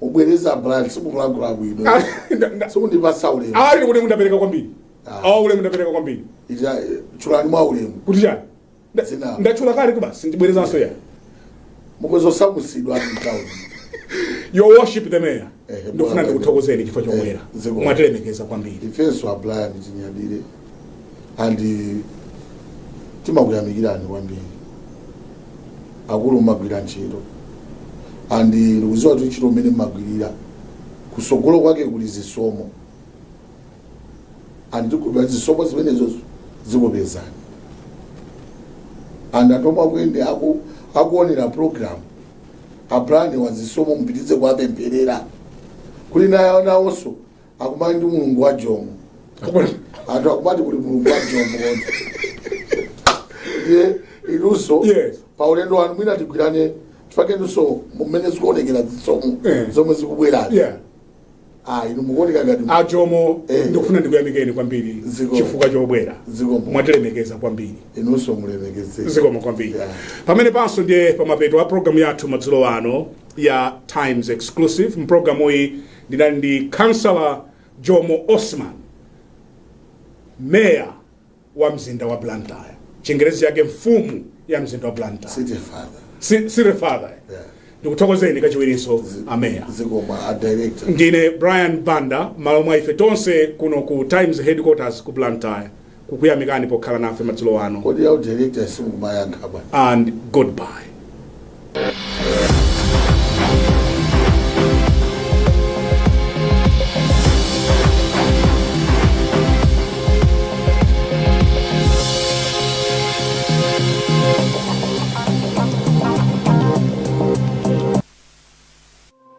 Mubwereza, Brian, simukulankhula bwino, simundipasa ulemu. Ali ulemu ndapereka kwambiri. Ah. Ah, ulemu ndapereka kwambiri. Ita tchulani mwa ulemu. Kuti chani? Zina. Ndatchula kale, basi ndibwerezanso ya. Mukuzosamusidwa mtown. Your Worship the Mayor, ndikufuna bwana. ndikuthokozeni chifukwa chobwera. Zikomo. Mwatilemekeza kwambiri. Ifenso a Brian tinyadire and timakuyamikirani kwambiri. Akulu, mmagwira ntchito and ndikudziwa kuti ntchito mmene mmagwirira kusogolo kwake kuli zisomo, and tikhulupirira zisomo zimenezo zikupezani. And anthu omwe akuyende akuonera program, a Brian wa zisomo, mupitize kuwapempherera kuli nayo, nawonso akumati ndi Mulungu wa Jomo. Anthu akumati kuli Mulungu wa Jomo konse. Ndiye inunso pa ulendo wanu mwina tigwirane, chifukwa inunso mmene zikuonekera zisomo zomwe zikubwerazi, ah, inu mukuoneka ngati Ajomo, ndikufuna ndikuyamikeni kwambiri Zikomo. chifukwa chobwera. Zikomo. Mwatilemekeza kwambiri. Inunso mulemekezeke. Zikomo kwambiri. Pamene panso ndiye pamapeto a programu yathu madzulo ano ya Times Exclusive. Mpulogalamu iyi ndinali ndi Councillor Jomo Osman, meya wa mzinda wa Blantyre, Chingerezi chake mfumu ya mzinda wa Blantyre. City father. City father. Ndikuthokozeni kachiwirinso, ameya. Zikomo, a director. Ndine Brian Banda, malo mwa ife tonse kuno ku Times headquarters ku Blantyre, kukuyamikani pokhala nafe madzulo ano. Kodi au director simukumayankha bwana? And goodbye.